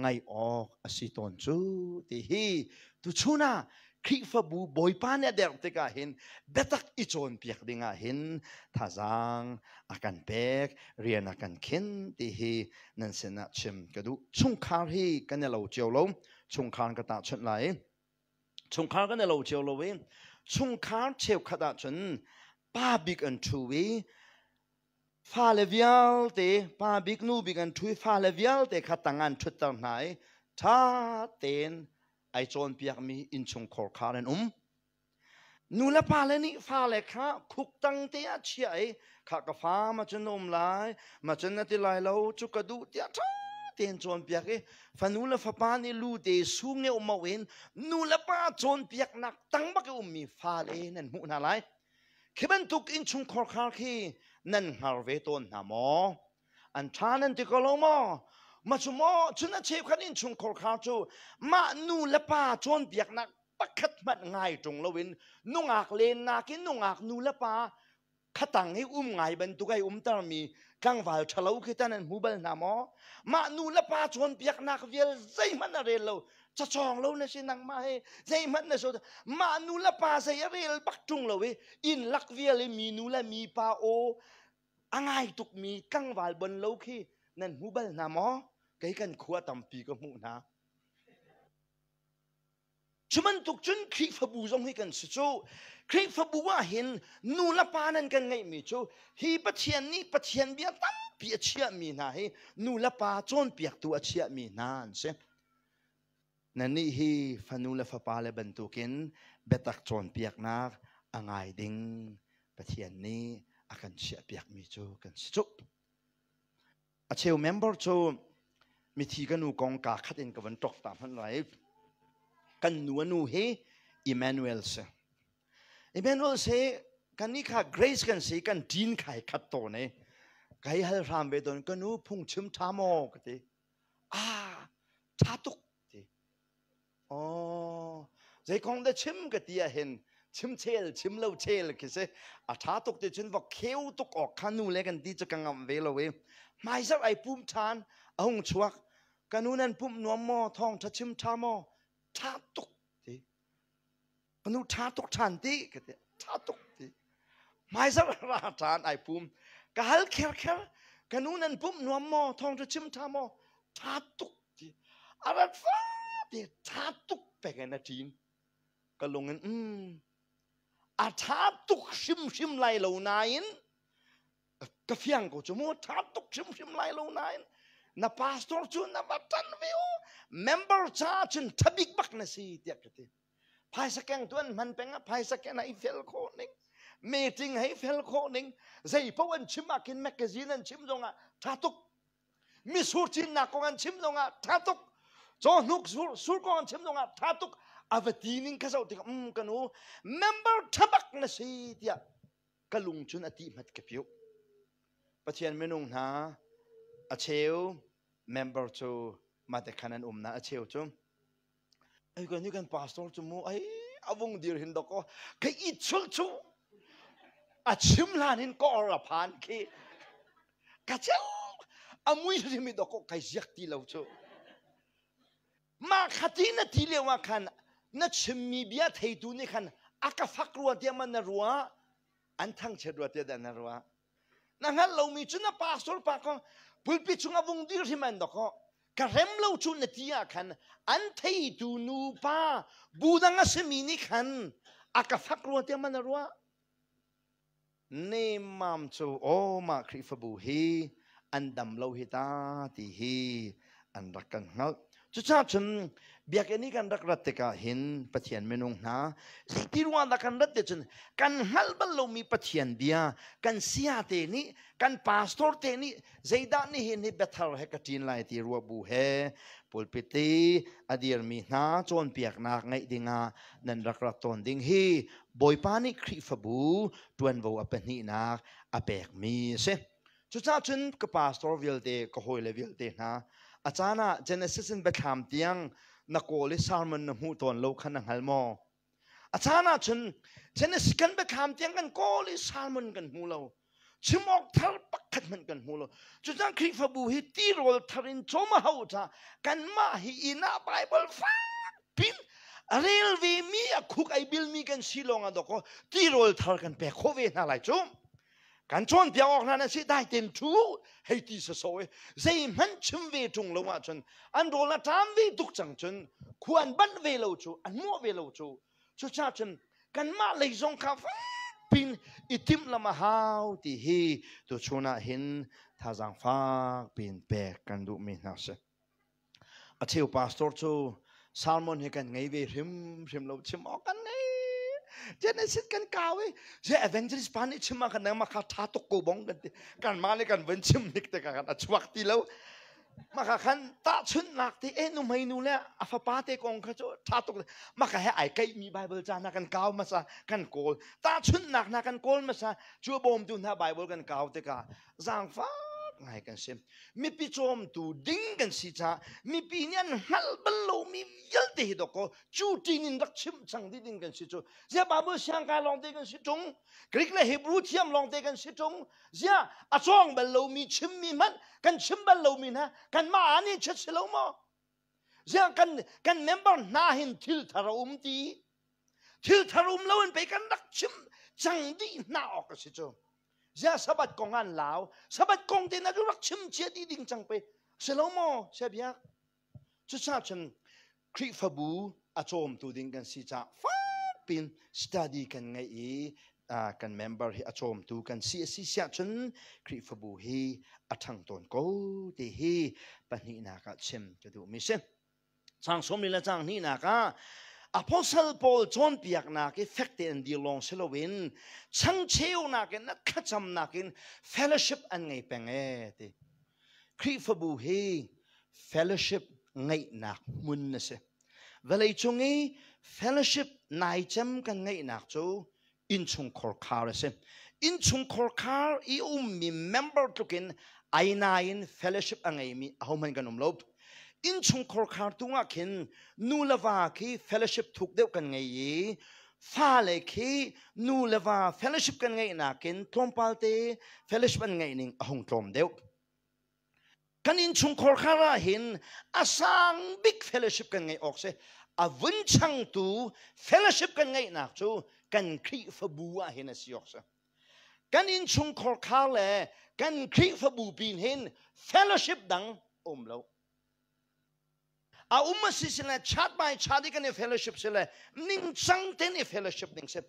ngaih awk a si tawn cu ti hi tuchun ah Khrihfabu Bawipa nih a derh tikah hin biatak i cawnpiak ding ah hin thazaang a kan pek, rian a kan khin ti hi nan sinah chim ka duh. Chungkhar hi kan i lo cio lo. Chungkhar ka tahchunh lai. Chungkhar kan i lo cio lo i chungkhar cheukhat ahcun pa bik an ṭhu i fale vialte, pa bik nu bik an ṭhu i fale vialte kha tang an ṭhutter hna i ṭha tein ai cawnpiakmi innchungkhar khar an um. Nu le pa le nih fale kha khuk tang te ah chiah i kha ka fa ma cun na um lai, ma cun na ti lai lo, cu ka duh tiah ṭha tein cawnpiak i fanu le fapa nih lu te sung e um in nu le pa cawnpiaknak tang bak i ummi fale nan hmuh hna lai. Khi bantuk innchungkhar khar khi nan hngar ve tawn hna maw? An ṭha nan ti ko lo maw? Ma cu maw cun a cheukhat innchungkhar khar cu mah nu le pa cawnpiaknak pakhat hmanh ngai ṭung loin nungak lennak in nungak nu le pa khatang hi um ngai bantuk ai umtermi tlangval ṭhalo khi tan an hmu bal hna maw? Mah nu le pa cawnpiaknak vial zeihmanh a rel lo. Cacawng lo na si nangmah he zeihmanh na so. Mah nu le pa zei a rel bak ṭung lo i inn lak vial i mi nu le mi pa aw a ngai tukmi tlangval bon lo khi nan hmu bal hna maw? Kei kan khua tampi ka hmuh hna. Cu bantuk cun Khrihfabu zong hi kan si cu. Khrihfabu ah hin nu le pa nan kan ngeihmi cu hi Pathian nih Pathian bia tampi a chiahmi hna hi nu le pa cawnpiaktu a chiahmi hna an si. Nannih hi fanu le fapa le bantukin biatak cawnpiaknak a ngai ding Pathian nih a kan chiahpiakmi cu kan si cu. A cheu member cu mithi ka nu kong kaa khat in ka van ṭok ta hmanh lai. Kan nu a nu hi Emmanuel si. Emmanuel si kan nih kha Grace kan si, kan ṭin khai khat tawn i kai hal hram ve tawn, ka nu phungchim ṭha maw ka ti. Ah, ṭha tuk ti. Aw, zei kong dah chim ka ti ahhin chim chel chim lo chel khi si. A ṭha tuk ti cun va kheu tuk awk kha nu le kan ti cu ka ngamh ve lo i hmaizarh ai pum ṭhan a hung chuak. Ka nu nan pumh nuam maw? Thawngṭha chim ṭha maw? Ṭha tuk ti. Ka nu ṭha tuk ṭhan ti ka ti. Ṭha tuk ti. Hmaizarh ra ṭhan ai pum. Ka hal kher kher. Ka nu nan pumh nuam maw? Thawngṭha chim ṭha maw? Ṭha tuk ti. A rat fate ṭha tuk pek in a ṭin. Ka lung in a ṭha tuk hrimhrim lai lo nain ka fiang ko cu mu ṭha tuk hrimhrim lai lo nain na pastor cu na va ṭan ve u, member ca cun ṭha bik bak na si tiah ka ti. Phaisa keng tu an hman peng ah phaisa ken ah i fel khawh ning, meeting hei fel khawh ning, zei paoh an chim ah khin magazine an chim zong ah ṭha tuk, misur cinnak kong an chim zong ah ṭha tuk, cawhnuk sur kong an chim zong ah ṭha tuk. A va ti ning ka zoh tikah ka nu member ṭha bak na si tiah ka lung cun a ti hmat ka piuh. Pathian minung hna, a cheu member cu mate khan an um na, a cheu cu ai kan kan pastor cu mu ai avung dir hin dok ka i chul chu a chim hlan hin ka or a phan khi ka cheu a mui hrim i dok kai ziak ti lo cu. Mah khati na ti lio ah khan na chimmi bia theitu nih khan a ka fak rua tiah man na ruah, an thangchiat rua tiah dah na ruah? Na hngalh lomi cu na pastor pa kong pulpit chung a vung dir hrim an dok ka rem lo cu na ti ah khan an theitu nu pa bu dang a simi nih khan a ka fak rua tiah man na ruah? Nemmam cu aw mah Khrihfabu hi an dam lo hi ta ti hi an rak kan hngalh. Cucaah cun biakinn i kan rak rat tikah hin Pathian minung hna zeiti ruang dah kan rat ti cun kan hngalh bal lomi Pathian bia kan saya te nih, kan pastor te nih zeidah nihin hi biathar he ka ṭin lai ti ruah bu he pulpit i a dirmi hna cawnpiaknak ngaih dingah nan rak rak tawn ding hi Bawipa nih Khrihfabu ṭuanvo a pahnihnak a pekmi a si. Cucaah cun ka pastor vialte, ka hawile vialte hna, a caan ah Genesis in Biathlam tiang na kawl i sermon na hmuh tawn lo kha na hngal maw? A caan ahcun Genesis kan biathlam tiang kan kawl i sermon kan hmu lo. Chim awk thar pakhat hmanh kan hmu lo. Cucang Khrihfabu hi tirawl thar in cawm a hau ca kanmah hi inn ah Bible fak pin a rel ve mi a khuk ai bil mi kan si lawng ah dawkaw tirawl thar kan pek khawh ve hna lai cu. Kan cawnpiak awk hna nan si dai ten thu hei ti saso i zeihmanh chim ve ṭung lo ahcun an rawl a ṭam ve tuk cang cun khua an banh ve lo cu an muah ve lo cu. Cucaah cun kanmah lei zong kha pin i timh lam a hau ti hi tuchun ah hin thazaang fak pin pek kan duhmi hna si. A cheu pastor cu sermon hi kan ngei ve hrimhrim lo chim awk kan ngei. Genesis kan kau i je evangelist pa nih chim ah kan nangmah kha tha tuk ko bong kan ti. Kanmah nih kan vun chim hnik te kan a chuak ti lo. Maka khan tahchunhnak te e nu hmei nu le a fapa te kong kha cu tha tuk maka he ai kai mi Bible ca na kan kau masa kan kawl tahchunhnak na kan kawl masa cu bawmtu hna Bible kan kau tikah zaangfak ngai kan si mipi cawmtu ding kan si caah mipi nih an hngalh bal lomi vialte hi dawkaw cu ṭin in rak chimh cang dih ding kan si cu zia Bible siangkai lawngte kan si ṭung Greek le Hebrew thiam lawngte kan si ṭung ziah a cawng bal lomi chimmi hmanh kan chim bal lomi hna kanmah ah nih chet si lo maw ziah kan kan member hna hin thil thar a um ti thil thar um lo in pei kan rak chim cang dih hna awk a si cu ziah sabat kong an lau sabat kong te na rak chim cia dih ding cang pe si lo maw sia biak Cucaah cun Khrihfabu a cawmtu ding kan si caah fakpin study kan ngeih i kan member hi a cawmtu kan si a si siah cun Khrihfabu hi a ṭhang tawn ko ti hi pahnihnak ah chim ka duhmi si. Chang sawmli le chang hnihnak ah Apostle Paul cawnpiaknak i fek tein dir lawng si loin changcheunak in thlacamnak in fellowship an ngei peng ee ti. Khrihfabu hi fellowship ngeihnak hmun a si. Vawleicung i fellowship naicem kan ngeihnak cu innchungkhar khar a si. Innchungkhar khar i ummi member tlukin ai in fellowship a ngeimi ahohmanh kan um lo. Innchungkhar khar tung ah khin nu le va khi fellowship thuk deuh kan ngei i fale khi nu le va fellowship kan ngeih nakin tlawmpal te fellowship an ngeih ning a hung tlawm deuh. Kan innchungkhar khar ah hin a sang bik fellowship kan ngeih awk si. A vun changtu fellowship kan ngeihnak cu kan Khrihfabu ah hin a si awk si. Kan innchungkhar khar le kan Khrihfabu pin hin fellowship dang um lo. A um a si sile chat by chat i kan i fellowship sile ningcang ten i fellowship ning si.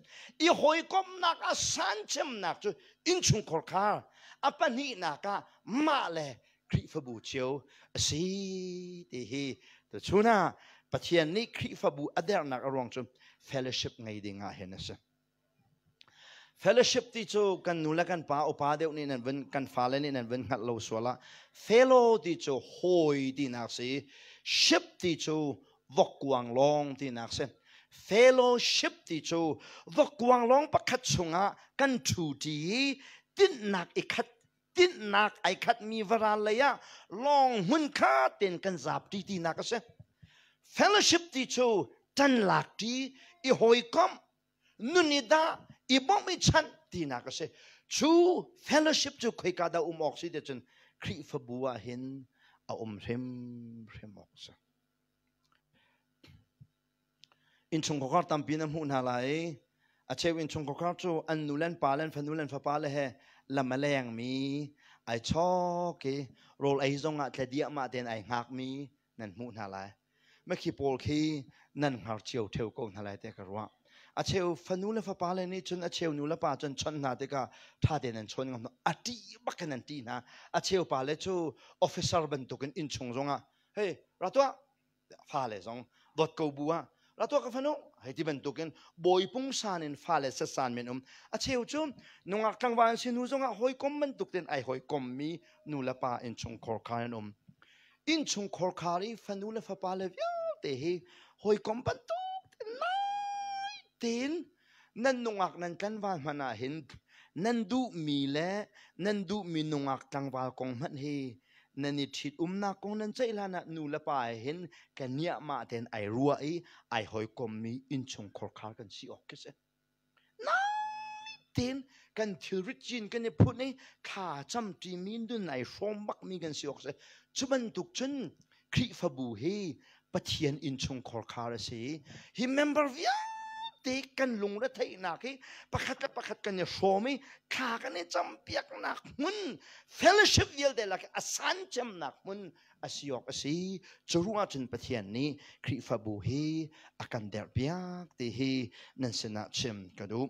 I hawikomhnak a san cemnak cu innchungkhar khar a pahnihnak ah mah le Khrihfabu cio a si ti hi tuchun ah Pathian nih Khrihfabu a dernak a ruang cu fellowship ngei ding ah hin a si. Fellowship ti cu kan nu le kan pa upa deuh nih nan vun kan fale nih nan vun hngalh lo sual ah fellow ti cu hawi tinak si ship ti cu vokkuang lawng tinak si fellowship ti cu vokkuang lawng pakhat chungah kan ṭhu ṭi i tinhnak i khat tinhnak ai khatmi varal lei ah lawng hmun kha ten kan zap ṭi tinak a si fellowship ti cu ṭan lak ṭi i hawikomh nun i dah i bawmh i chanh tinak a si cu fellowship cu khoika dah um awk si ti cun Khrihfabu ah hin a um hrimhrim awk a si innchungkhar tampi na hmuh hna lai a cheu innchungkhar cu an nu le an pa le an fanu le an fapa le he lam a lengmi ai chawk i rawl ei zong ah tle diahmah tein ai hngakmi nan hmuh hna lai Makhi pawl khi nan hngar cio theo ko hna lai te ka ruah. A cheu fanu le fapa le nih cun a cheu nu le pa cun chawnh hna tikah ṭha tein an chawn ngam a ṭih bak in an ṭih hna. A cheu pa le cu officer bantukin innchung zongah hei ra tuah fale zong dawt ko bu ah ra tuah ka fanu hei ti bantukin bawi pungsan in fale setsan men um a cheu cu nungak tlangval an si hnu zongah hawikom bantuk tein ai hawikom mi nu le pa innchungkhar kha an um Innchungkhar khar i fanu le fapa le vialte hi hawikom bantuk nai tein nan nungak nan tlanval hmanh ah hin nan duhmi le nan duhmi nungak tlangval kong hmanh hi Nan i ṭhit umnak kong nan ceih hlan ah nu le pa he hin kan niahmah tein ai ruah i ai hawikommi innchungkhar khar kan si awk khi si. Nain kan thilrit cin kan i phun i thla camṭimi nun ai hrawm bakmi kan si awk si. Cu bantuk cun Khrihfabu hi Pathian innchungkhar khar a si. Hi member vialte kan lungretheihnak hi pakhat le pakhat kan i hrawm i thla kan i campiaknak hmun fellowship vialte lak a san cemnak hmun a si awk a si. Cu ruangah cun Pathian nih Khrihfabu hi a kan derhpiak ti hi nan sinah chim ka duh.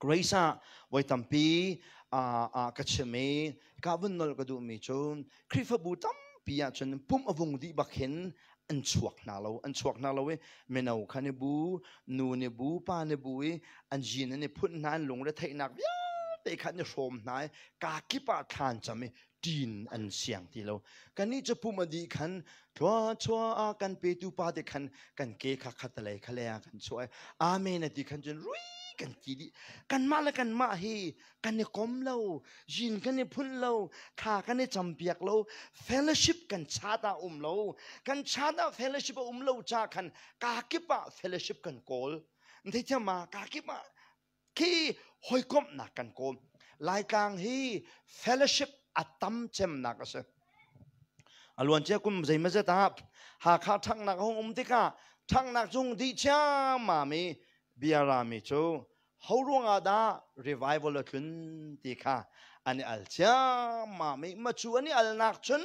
Grace ah voi tampi ka chim i ka vun nolh ka duhmi cu Khrihfabu tampi ahcun pumh a vung dih bak hin an chuak hna lo an chuak hna lo i mino kha ni bu nu ni bu pa ni bu i an zin an i phunh hna an lungre theihnak vialte kha an i hrawm hna i ka kip ah thlan cam i ṭin an siang ti lo. Kannih cu pum a dih khan thluachuah a kan petu pa te khan kan ke kha khatalei khalei ah kan chuah i amen a ti khan cun rui kan ti dih. Kanmah le kanmah hi kan i kom lo, zin kan i phun lo, thla kan i campiak lo, fellowship kan chat ah um lo. Kan chat ah fellowship a um lo ca khan kaa kip ah fellowship kan kawl. Theithiam ma kaa kip ah khi hawikomhnak kan kawl. Laitlang hi fellowship a tam cemnak a si. A luancia kum zeimazet ah Hakha ṭhanghnak a hung um tikah ṭhanghnak cung dih ciammam i bia rami cu ho ruangah dah revival a tlun ti kha an i al ciammam i macu an i alnak cun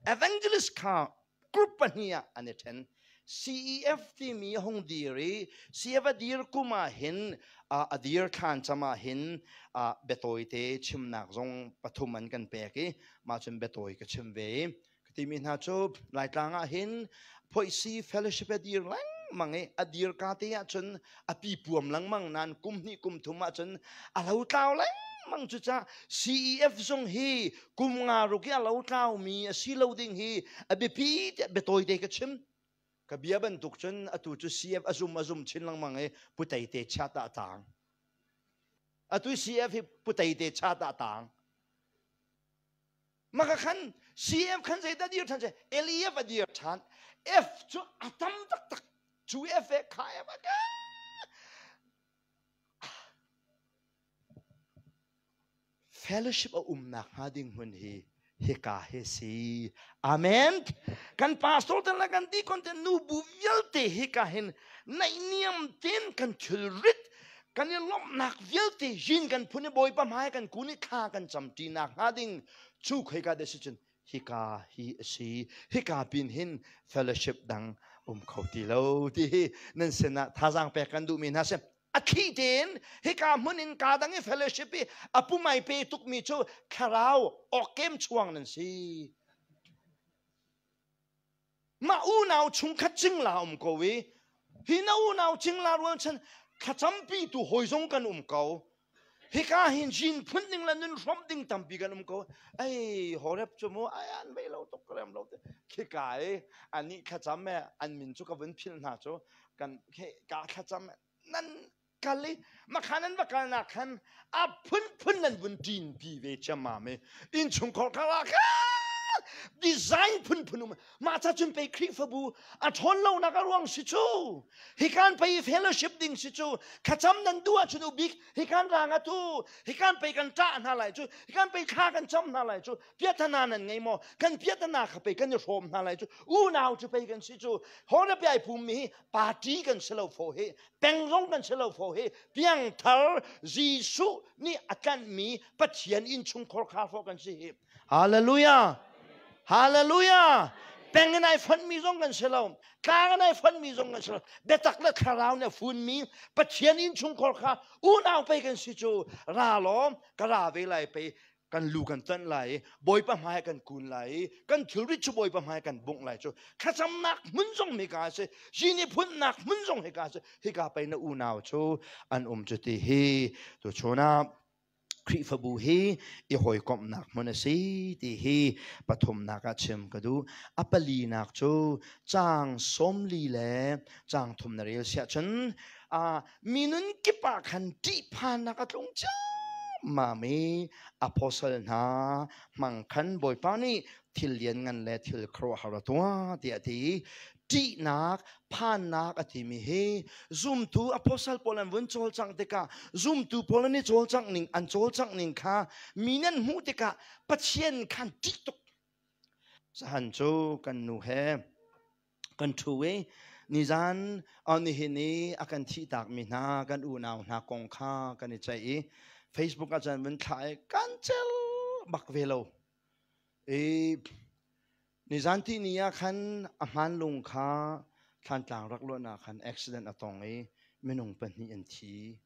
evangelist kha group pahnih ah an i ṭhen. CEF timi a hung dir i CEF a dir kum ah hin a dir thlan cam ah hin biatawi te chimnak zong pathum an kan pek i mah cun biatawi ka chim ve i ka timi hna cu Laitlang ah hin Phoihsi Fellowship a dir lengmang i a dir ka te ah cun a pipuam lengmang nain kum hnih kum thum ah cun a lo tlau lengmang cucaah CEF zong hi kum nga ruk i a lo tlaumi a si lo ding hi a biapi tiah biatawi te ka chim ka bia bantuk cun atu cu CF a zum a zum chin lengmang i putei te chat ah tang atu CF hi putei te chat ah tang maka khan CF khan zeidah dir than LEF a dir than F cu a tam taktak cu F e kha F a ka Fellowship a umnak hnga ding hmun hi hika hi si. Amen. Kan pastor te le kan deacon te nu bu vialte hika hin naihniam ten kan thilrit kan i lawmhnak vialte yin kan phun i Bawipa hmai kan kun i thla kan cam ṭinak hnga ding cu khoika dah si cun hika hi a si. Hika pin hin fellowship dang um kho ti lo ti hi nan sinah thazaang pek kan duhmi hna si. A thli tein hika hmun in ka dang i fellowship i a pumai pe tukmi cu thlarau awkem chuang nan si. Mah unau chungkhat cingla um ko i hi na unau cingla rualchan thlacampi tu hawi zong kan um ko. Hika hin jin phun ding le nun hrom ding tampi kan um ko. Ei horep cu mu ai an vei lo tuk rem lo te. Khika i ani thlacam e an min cu ka vun philh hna cu kan ka thlacam nan kal i makhan an va kalnak khan a phunphun nan vun ṭin pi ve ciammam i innchungkhar kha ah khan design phunphun um mah ca cun pei Khrihfabu a ṭhawn lonak a ruang si cu hikan pei fellowship ding si cu thlacam nan duh ahcun ubik hikan rang atu hikan pei kan ṭah hna lai cu hikan pei thla kan cam hna lai cu piahtana nan ngei maw kan piahtana kha pei kan i hrawm hna lai cu unau cu pei kan si cu hore pi ai pum mi hi party kan si lo fo hi peng zong kan si lo fo hi piangthar Jesuh nih a tlanhmi Pathian innchungkhar kha fo kan si hi hallelujah hallelujah peng in ai fonhmi zong kan si lo tlang in ai fonhmi zong kan si lo biatak le thlarau nih a funmi Pathian innchungkhar kha unau pei kan si cu ra law ka ra ve lai pei kan lu kan tanh lai i Bawipa hmai kan kun lai i kan thilrit cu Bawipa hmai kan bungh lai cu thlacamnak hmun zong hika a si zini phunnak hmun zong hika a si hika pei na unau cu an um cu ti hi tuchun ah Khrihfabu hi i hawikomhnak hmun a si ti hi pathumnak ah chim ka duh a palinak cu caang 40 le caang thum na rel siah cun minun kip ah khan ṭihphannak a tlung ciammam. Ciammam i apostle hna hmang khan Bawipa nih thil lianngan le thil khuaruahhar a tuah tiah a ti. Ṭihnak, phannak a timi hi zumtu apostle pawl an vun cawlcangh tikah zumtu pawl an i cawlcangh ning an cawlcangh ning kha mi nan hmuh tikah Pathian khan ṭih tuk. Zahan cu kan nu he kan ṭhu i nizan nihin i a kan thihtakmi hna kan unau hna kong kha kan i ceih i Facebook ah cun vun thlah i kan cel bak ve lo. I nizan ti ni ah khan a hmaan lung kha Thlantlang rak luan ah khan accident a tong i minung pahnih an thi.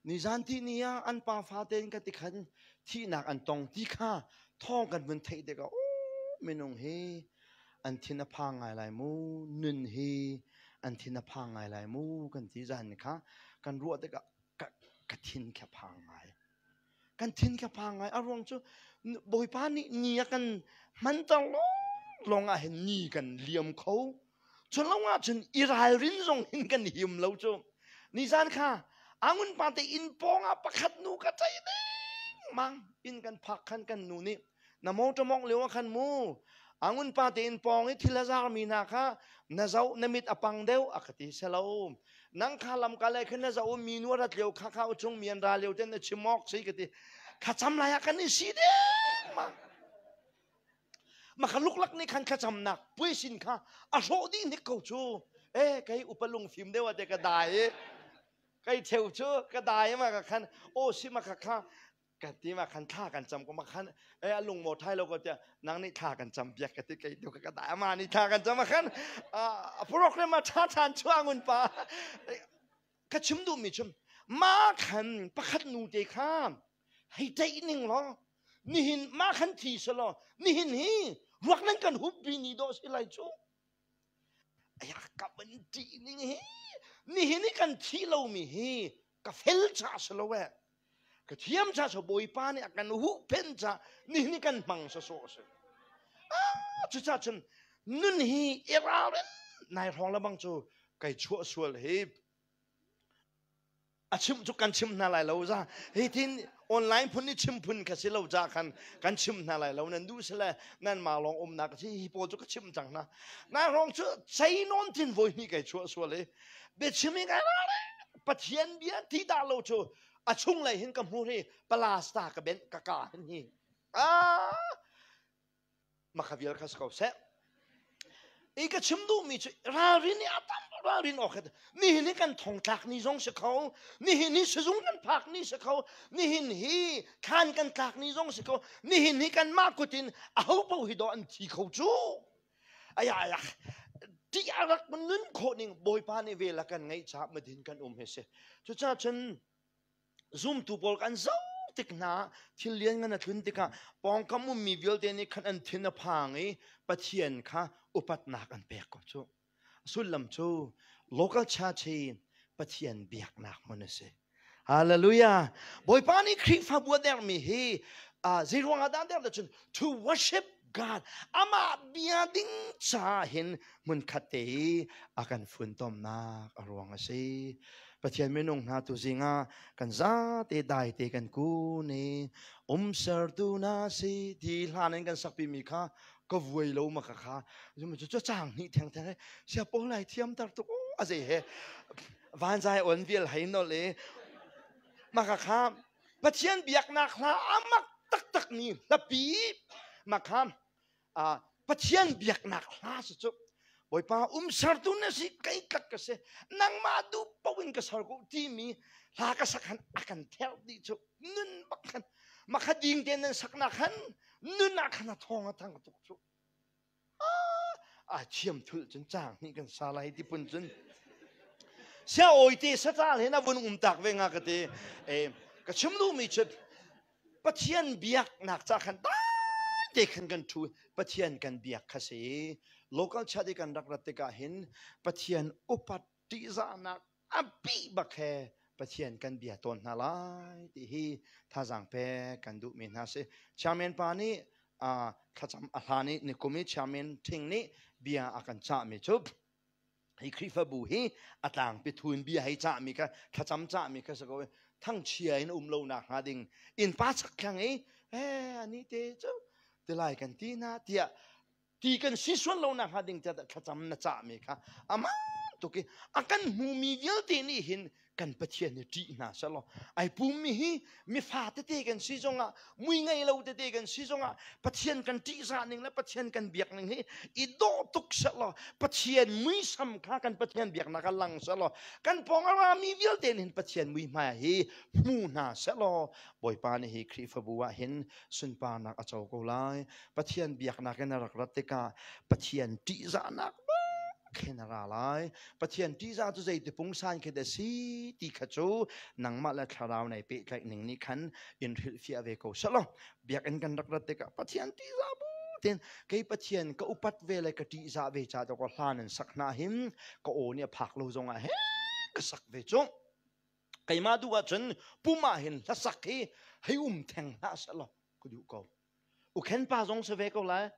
Nizan ti ni ah an pa fa tein ka ti khan thihnak an tong ti kha thawng kan vun theih tikah minung hi an thin a phang ngai lai mu, nun hi an thin a phang ngai lai mu kan ti zan kha kan ruah tikah ka thin kha phang ngai. Kan thin kha phang ngai. A ruang cu Bawipa nih ni a kan hmanter lawng ah hin ni kan liam kho. Cun lo ahcun i ralrin zong hin kan him lo cu. Nizan kha angun pa te inn pawng ah pakhat nu ka cei ding mang inn kan phak khan kan nu nih na motor mong lio ah khan mu angun pa te inn pawng i thil a zar mi hna kha na zoh na mit a pang deuh a ka ti selo nang kha lam ka le khan na zoh mi nu rat lio kha kha chung mi an ra lio ten na chim awk si ka ti thlacam lai ah kan i si ding ma Maka luklak nih khan thlacamnak puaisin kha a hrawh dih hnik ko cu. E kei upa lungfim deuh ate ka dai i kei theu cu ka dai ma ka khan o si ma kha kha kan ti ma khan thla kan cam ko ma khan e a lung mo thai lo ko tia nang nih thla kan cam biak ka ti kei tu ka dai ma ni thla kan cam ma khan a program ma tha than chuangun pa ka chim duh mi chum ma khan pakhat nu te kha hei teih ning law nihin mah khan thi selaw nihin hi ruak nan kan hup bi ni dawh si lai cu. Aya ka van ṭih ning hi nihin hi kan thi lomi hi ka fel cha si lo eh, ka thiam cha so Bawipa nih a kan huhphenh cha nihin hi kan hmang sawsawh si. Ah, cucaah cun nun hi i ralrin nai hrawng lebang cu kai chuah sual hi a chim cu kan chim hna lai lo za. Hi tin online phun ni chim phun kha si lo ja khan kan chim hna lai lo. Nan duh sile nan ma lawng umnak si hi pawl cu ka chim cang hna. Na rong cu chei non tin voi hnih kai chuah sual i biachim i ngai Pathian bia ti dah lo cu a chung lei hin ka hmu hi palasta ka ben ka ka hin hi ah makha vial kha si ko seh. I ka chim duhmi cu ralrin i a tam ralrin awk nihin hi kan thongtlak ni zong si kho, nihin hi sizung kan phak ni si kho, nihin hi thlan kan tlak ni zong si kho, nihin hi kan mah kut in aho paoh hi dawh an thi kho cu. Aya aya ti a rak nun khawh ning Bawipa nih vel a kan ngeih caah madin kan um hi si. Cucaah cun zumtu pawl kan zoh tik hna thil lian ngan a tlun tikah pawngkam ummi vialte nih khan an thin a phang i Pathian kha upatnak an pek ko cu. Sullam cu local church hi Pathian biaknak hmun a si. Hallelujah. Bawipa nih Khrihfabu a dermi hi zei ruangah dah der cun to worship God, amah bia ding ca hin hmunkhat te hi a kan funtomnak a ruang a si. Pathian minung hna tu zingah kan zate dai te kan kun i umsertu na si ti hlan in kan sakpi mi kha ka vuai lo ma ka kha cu cu chang hnih theng theng sia pawl lai thiam tar tuk a zei he vanzai on vial hei nol i ma ka kha Pathian biaknak hla amak taktak mi hlapi makha Pathian biaknak hla si cu. Bawipa umsertu na si, kei tlak ka si, nangmah duh paoh in ka ser ko timi hla ka sak han a kan therh dih cu. Nun bak khan makha ding te nan saknak khan nun ah khan a thawng a thang tuk cu. A thiam thul cun chang hnih kan sa lai ti pun cun sia oi te satal he na vun um tak ve nga ka te. E ka chim duh mi chu Pathian biaknak ca khan te khan kan thu Pathian kan biak kha si. Local chat i kan rak rat tikah hin Pathian upat ṭihzahnak a pi bak he Pathian kan bia tawn hna lai ti hi thazaang pe kan duhmi hna si. Chairman pa nih thlacam a hlan i nikum i chairman Thing nih bia a kan cahmi cu hi Khrihfabu hi a tlangpi thun bia hei cahmi kha thlacam cahmi kha si ko. Thangchia in um lo nak hnga ding innpa chakthlang i eh ani te cu tilai kan ti na tiah ti kan si sual lo nak hnga ding tiah thlacam na cah mi kha amah tuk i a kan hmumi vialte nih hin kan Pathian hi ṭih hna selaw ai pummi hi mifa tete kan si zongah mui ngei lo tete kan si zongah Pathian kan ṭihzah ning le Pathian kan biak ning hi i dawh tuk selaw Pathian muisam kha kan Pathian biaknak ah lang selaw kan pawng a rami vialte nih hin Pathian muihmai hi hmu hna selaw Bawipa nih hi Khrihfabu ah hin sunparnak a co ko lai. Pathian biaknak in a rak rat tikah Pathian ṭihzahnak khin a ra lai. Pathian ṭihzah cu zeiti pungsan khi dah si ti kha cu nangmah le thlarau nei pehtlaih ning nih khan in hrilhfiah ve ko selaw biakinn kan rak rat tikah Pathian ṭihzah bu tein kei Pathian ka upat ve le ka ṭihzah ve ca to ka hlan in sak hna hin ka aw nih a phak lo zongah he ka sak ve cu. Keimah duh ahcun pum ah hin hlasak hi hei um theng hlah selaw ka duh ko. Ukhen pa zong si ve ko lai.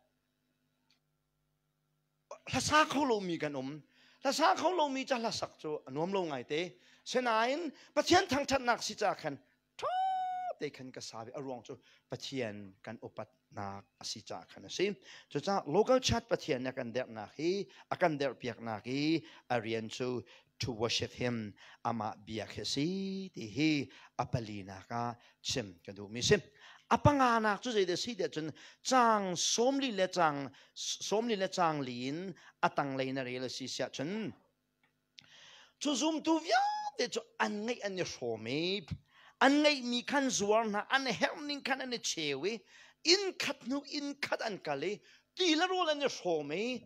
Hlasa kho lomi kan um. Hlasa kho lomi ca hlasak cu a nuam lo ngai te. Sinain Pathian thangṭhatnak si ca khan ṭha te khan ka sa ve. A ruang cu Pathian kan upatnak a si ca khan a si. Cucaah local church Pathian nih a kan derhnak hi a kan derhpiaknak hi a rian cu to worship him amah biak hi a si ti hi a palinak ah chim ka duhmi si. A panganak cu zeidah si tiah cun caang 40 le caang 40 le caang li in a tanglei na rel a si siah cun cu zumtu vialte cu an ngeih an i hrawm i an ngeihmi khan zuar hna an herh ning khan an i cheu i inn khat hnu inn khat an kal i ti le rawl an i hrawm i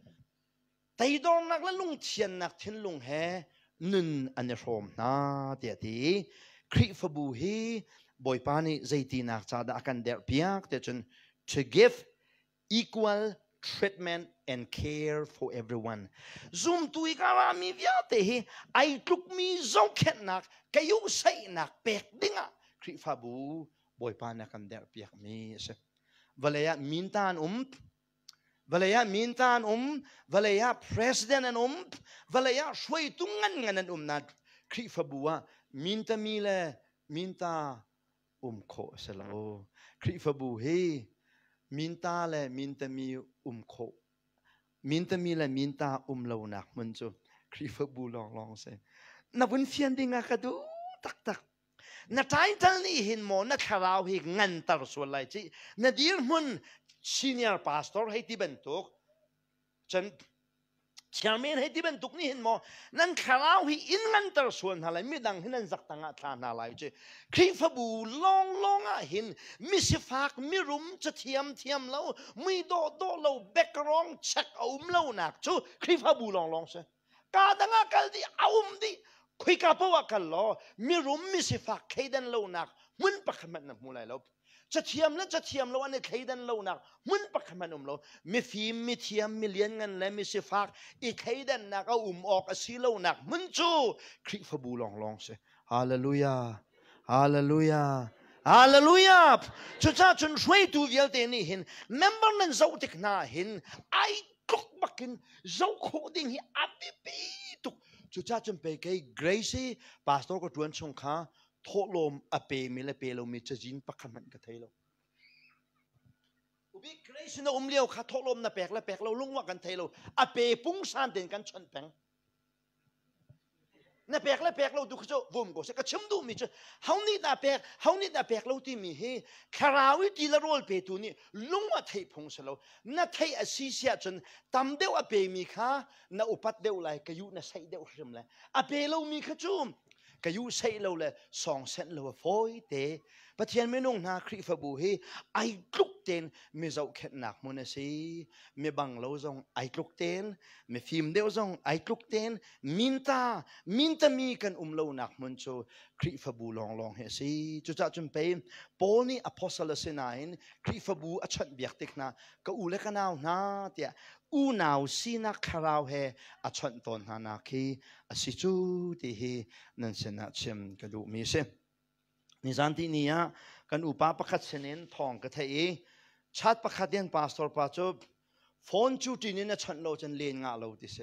Teidornak le lungthiannak thinlung he nun an i hrawm hna tiah a ti. Khrihfabu hi Bawipa nih zeitinak ca dah a kan derhpiak tiah cun to give equal treatment and care for everyone. Zumtu i ka rami vialte hi ai tlukmi zohkhenhnak, kayuhsaihnak pek dingah Khrihfabu Bawipa nih a kan derhpiakmi a si. Vawlei ah minta an um, Vawlei ah minta an um, vawlei ah president an um, vawlei ah hruaitu ngan ngan an um na Khrihfabu ah mintami le minta um khawh a si lo. Khrihfabu hi minta le mintami um khawh mintami le minta um lonak hmun cu Khrihfabu lawnglawng si. Na vun fian ding ah ka duh taktak. Na title nih hin maw na thlarau hi nganter sual lai ci. Na dirhmun senior pastor hei ti bantuk cun chairman hei ti bantuk nih hin maw nan thlarau hi in nganter sual hna lai midang hi nan zak tangah thla hna lai ci. Khrihfabu lawnglawng ah hin misifak mirum cathiam thiam lo mui dawh dawh lo background check a um lo nak cu Khrihfabu lawnglawng si. Ka dang ah kal dih a um dih khoika paoh ah kal law mirum misifak thleidan lonak hmun pakhat hmanh na hmu lai lo. Cathiam le cathiam lo an i thleidan lonak hmun pakhat hmanh um lo. Mifim, mithiam, milianngan le misifak i thleidannak a um awk a si lonak hmun cu Khrihfabu lawnglawng si. Hallelujah. Hallelujah. Hallelujah. Cucaah cun hruaitu vialte nih hin member nan zoh tik hna hin ai tluk bakin zoh khawh ding hi a biapi tuk. Cucaah cun pei kei Grace hi pastor ka ṭuan chung kha thawhlawm a pemi le pe lomi cazin pakhat hmanh ka thei lo. Ubi Grace na um lio kha thawhlawm na pek le pek lo lungwa kan thei lo. A pe pungsan tein kan chawnh peng. Na pek le pek lo tu cu vum ko seh. Ka chim duhmi cu ho nih dah pek, ho nih dah pek lo timi hi thlarau i ti le rawl petu nih lung a theih phung si lo. Na theih a si si ahcun tam deuh a pemi kha na upat deuh lai, ka yuh na saih deuh hrim lai. A pe lomi kha cu ka yuh saih lo le sawng senh lo a fawi te. Pathian minung hna Khrihfabu hi ai tluk tein mi zohkhenhnak hmun a si. Mi bang lo zong ai tluk tein mifim deuh zong ai tluk tein minta mintami kan um lonak hmun cu Khrihfabu lawnglawng hi a si. Cucaah cun pei Paul nih apostle a si nain Khrihfabu a chawnhbiak tik hna ka u le ka nau hna tiah unau sinak thlarau he a chawnh tawn hna nak hi a si cu ti hi nan sinah chim ka duhmi a si. Nizan ti ni ah kan upa pakhat sinin thawng ka theih i chat pakhat in pastor pa cu phone cu ṭin in a chawnh lo cun len ngah lo ti si.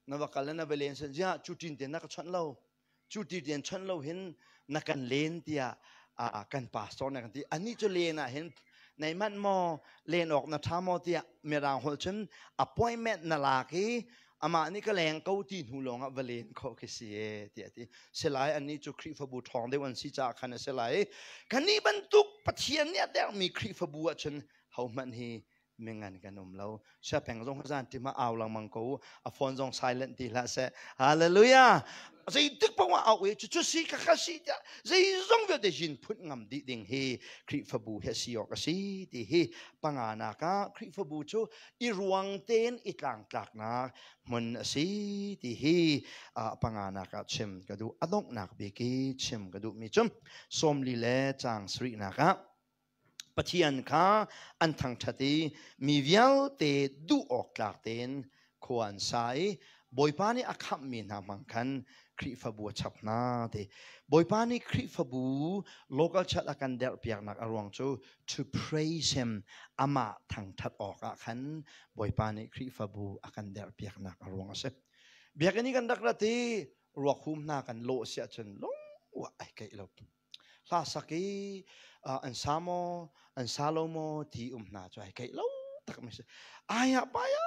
Na va kal na va len sin ziah cu ṭin te na ka chawnh lo. Cu ti tian chon lo hin na kan len tiah kan pastor na kan ti. Ani cu len ah hin nei manh maw len awk na tha maw tiah mirang holh cun appointment na lak i amah nih ka leng ko ti hnu lawng ah va len khawh khi si e tiah ti selai annih cu Khrihfabu ṭhawng deuh an si caah khan a si lai. Kannih bantuk Pathian nih a derhmi Khrihfabu ahcun hohmanh hi mingan kan um lo. Siapeng zong zan tim ah au lengmang ko, a phone zong silent ti hlah seh. Hallelujah. Zeitik paoh ah au i cucu si ka kha si tiah zeizong vialte jin phun ngam dih ding hi Khrihfabu hi a si awk a si ti hi panganak ah Khrihfabu cu i ruang tein i tlangtlaknak hmun a si ti hi panganak ah chim ka duh. A donghnak bik i chim ka duhmi cu 40 le caang sarihnak ah Pathian kha an thangṭhat i mi vialte duh awk tlak tein khua an sa i Bawipa nih a khamhmi hna hmang khan Khrihfabu a chap hna ti. Bawipa nih Khrihfabu local church a kan derhpiaknak a ruang cu to praise him, amah thangṭhat awkah khan Bawipa nih Khrihfabu a kan derhpiaknak a ruang a si. Biakinn i kan rak rat i ruak hum hna kan lawh si ahcun lung ai keih lo. Hla sak i an sa maw an sa lo maw ti um hna cu ai keih lo tak mi si. Aya paya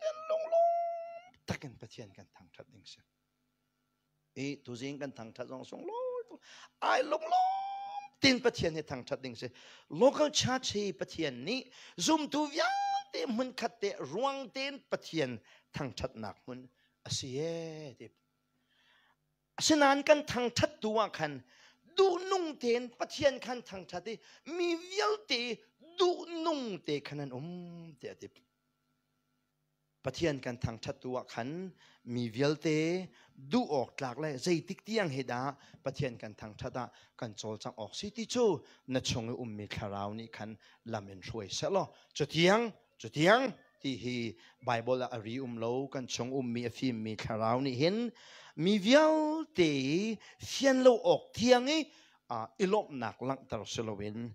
ten lunglawm takin Pathian kan thangṭhat ding si. I tuzing kan thangṭhat zong sung lawi tu ai lunglawm tin Pathian hi thangṭhat ding si. Local church hi Pathian nih zumtu vialte hmun khat te ruang tein Pathian thangṭhatnak hmun a si e ti. Asinain kan thangṭhattu ah khan duhnung tein Pathian khan thangṭhat i mi vialte duhnung te khan an um tiah a ti. Pathian kan thangṭhattu ah khan mi vialte duh awk tlak le zeitik tiang hi dah Pathian kan thangṭhat ah kan cawlcangh awk si ti cu na chung i ummi thlarau nih khan lam in hruai seh law cutiang Cutiang ti hi Baibal ah a ri um lo. Kan chung ummi a fimmi thlarau nih hin mi vialte i fian lo awk tiang i i lawmhnak langhter si loin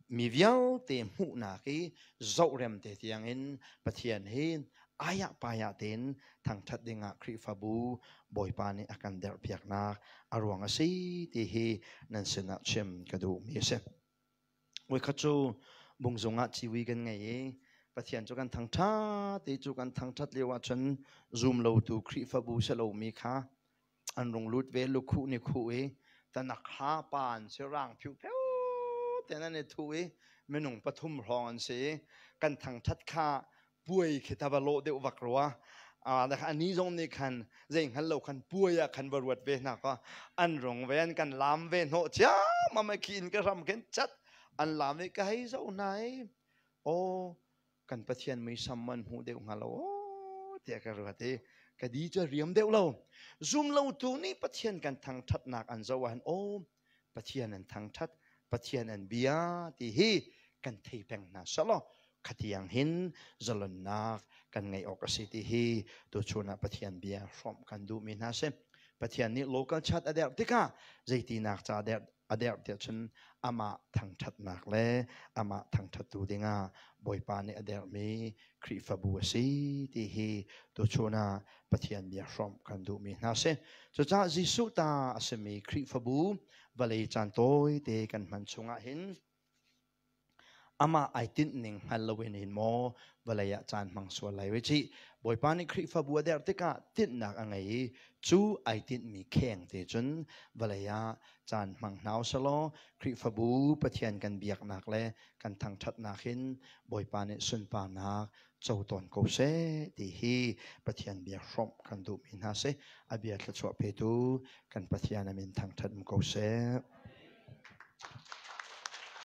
mi vialte hmuhnak i zohrem te tiangin Pathian hi ayah payah tein thangṭhat dingah Khrihfabu Bawipa nih a kan derhpiaknak a ruang a si ti hi nan sinah chim ka duhmi a si. Voikhat cu bungzung ah ciwi kan ngei i Pathian cu kan thangṭhat i cu kan thangṭhat lio ahcun zum lotu Khrihfabu si lomi kha an rung lut ve, lukhuh nih khuh i tanak ha pa an si, rang phiupheu tein an i thuh i minung pathum hrawng an si i kan thangṭhat kha puai khi ta va lawh deuh vak rua. Ani zong nih khan zei hngal lo khan puai ah khan va ruat ve hna ka an rung ve, an kan lam ve hnawh ciammam ai khi in ka ram khin chat an lam i ka hei zoh hna i aw kan Pathian muisam man hmuh deuh hnga lo aw tiah ka ruat i ka di cu riam deuh lo. Zum lo tu nih Pathian kan thangṭhatnak an zoh ah aw Pathian an thangṭhat, Pathian an bia ti hi kan thei peng hna selaw khatiang hin zalonnak kan ngeih awk a si ti hi tuchun ah Pathian bia hrawmh kan duhmi hna si. Pathian nih local chat a derh tikah zeitinak ca a derh tiah cun amah thangṭhatnak le amah thangṭhattu dingah Bawipa nih a derhmi Khrihfabu a si ti hi tuchun ah Pathian bia hrawmh kan duhmi hna si. Cucaah Jesuh ta a simi Khrihfabu vawlei caan tawite kan hman chungah hin amah ai tinh ning hngal loin hin maw vawlei ah caan hmang sual lai wei cih. Bawipa nih Khrihfabu a derh tikah tinhnak a ngei i cu ai tinhmi kheng te cun vawlei ah caan hmang hna usalaw Khrihfabu Pathian kan biaknak le kan thangṭhatnak hin Bawipa nih sunparnak co tawn ko seh ti hi Pathian bia hrawmh kan duhmi hna si. A bia thluachuah petu kan Pathian a min thangṭhat um ko seh.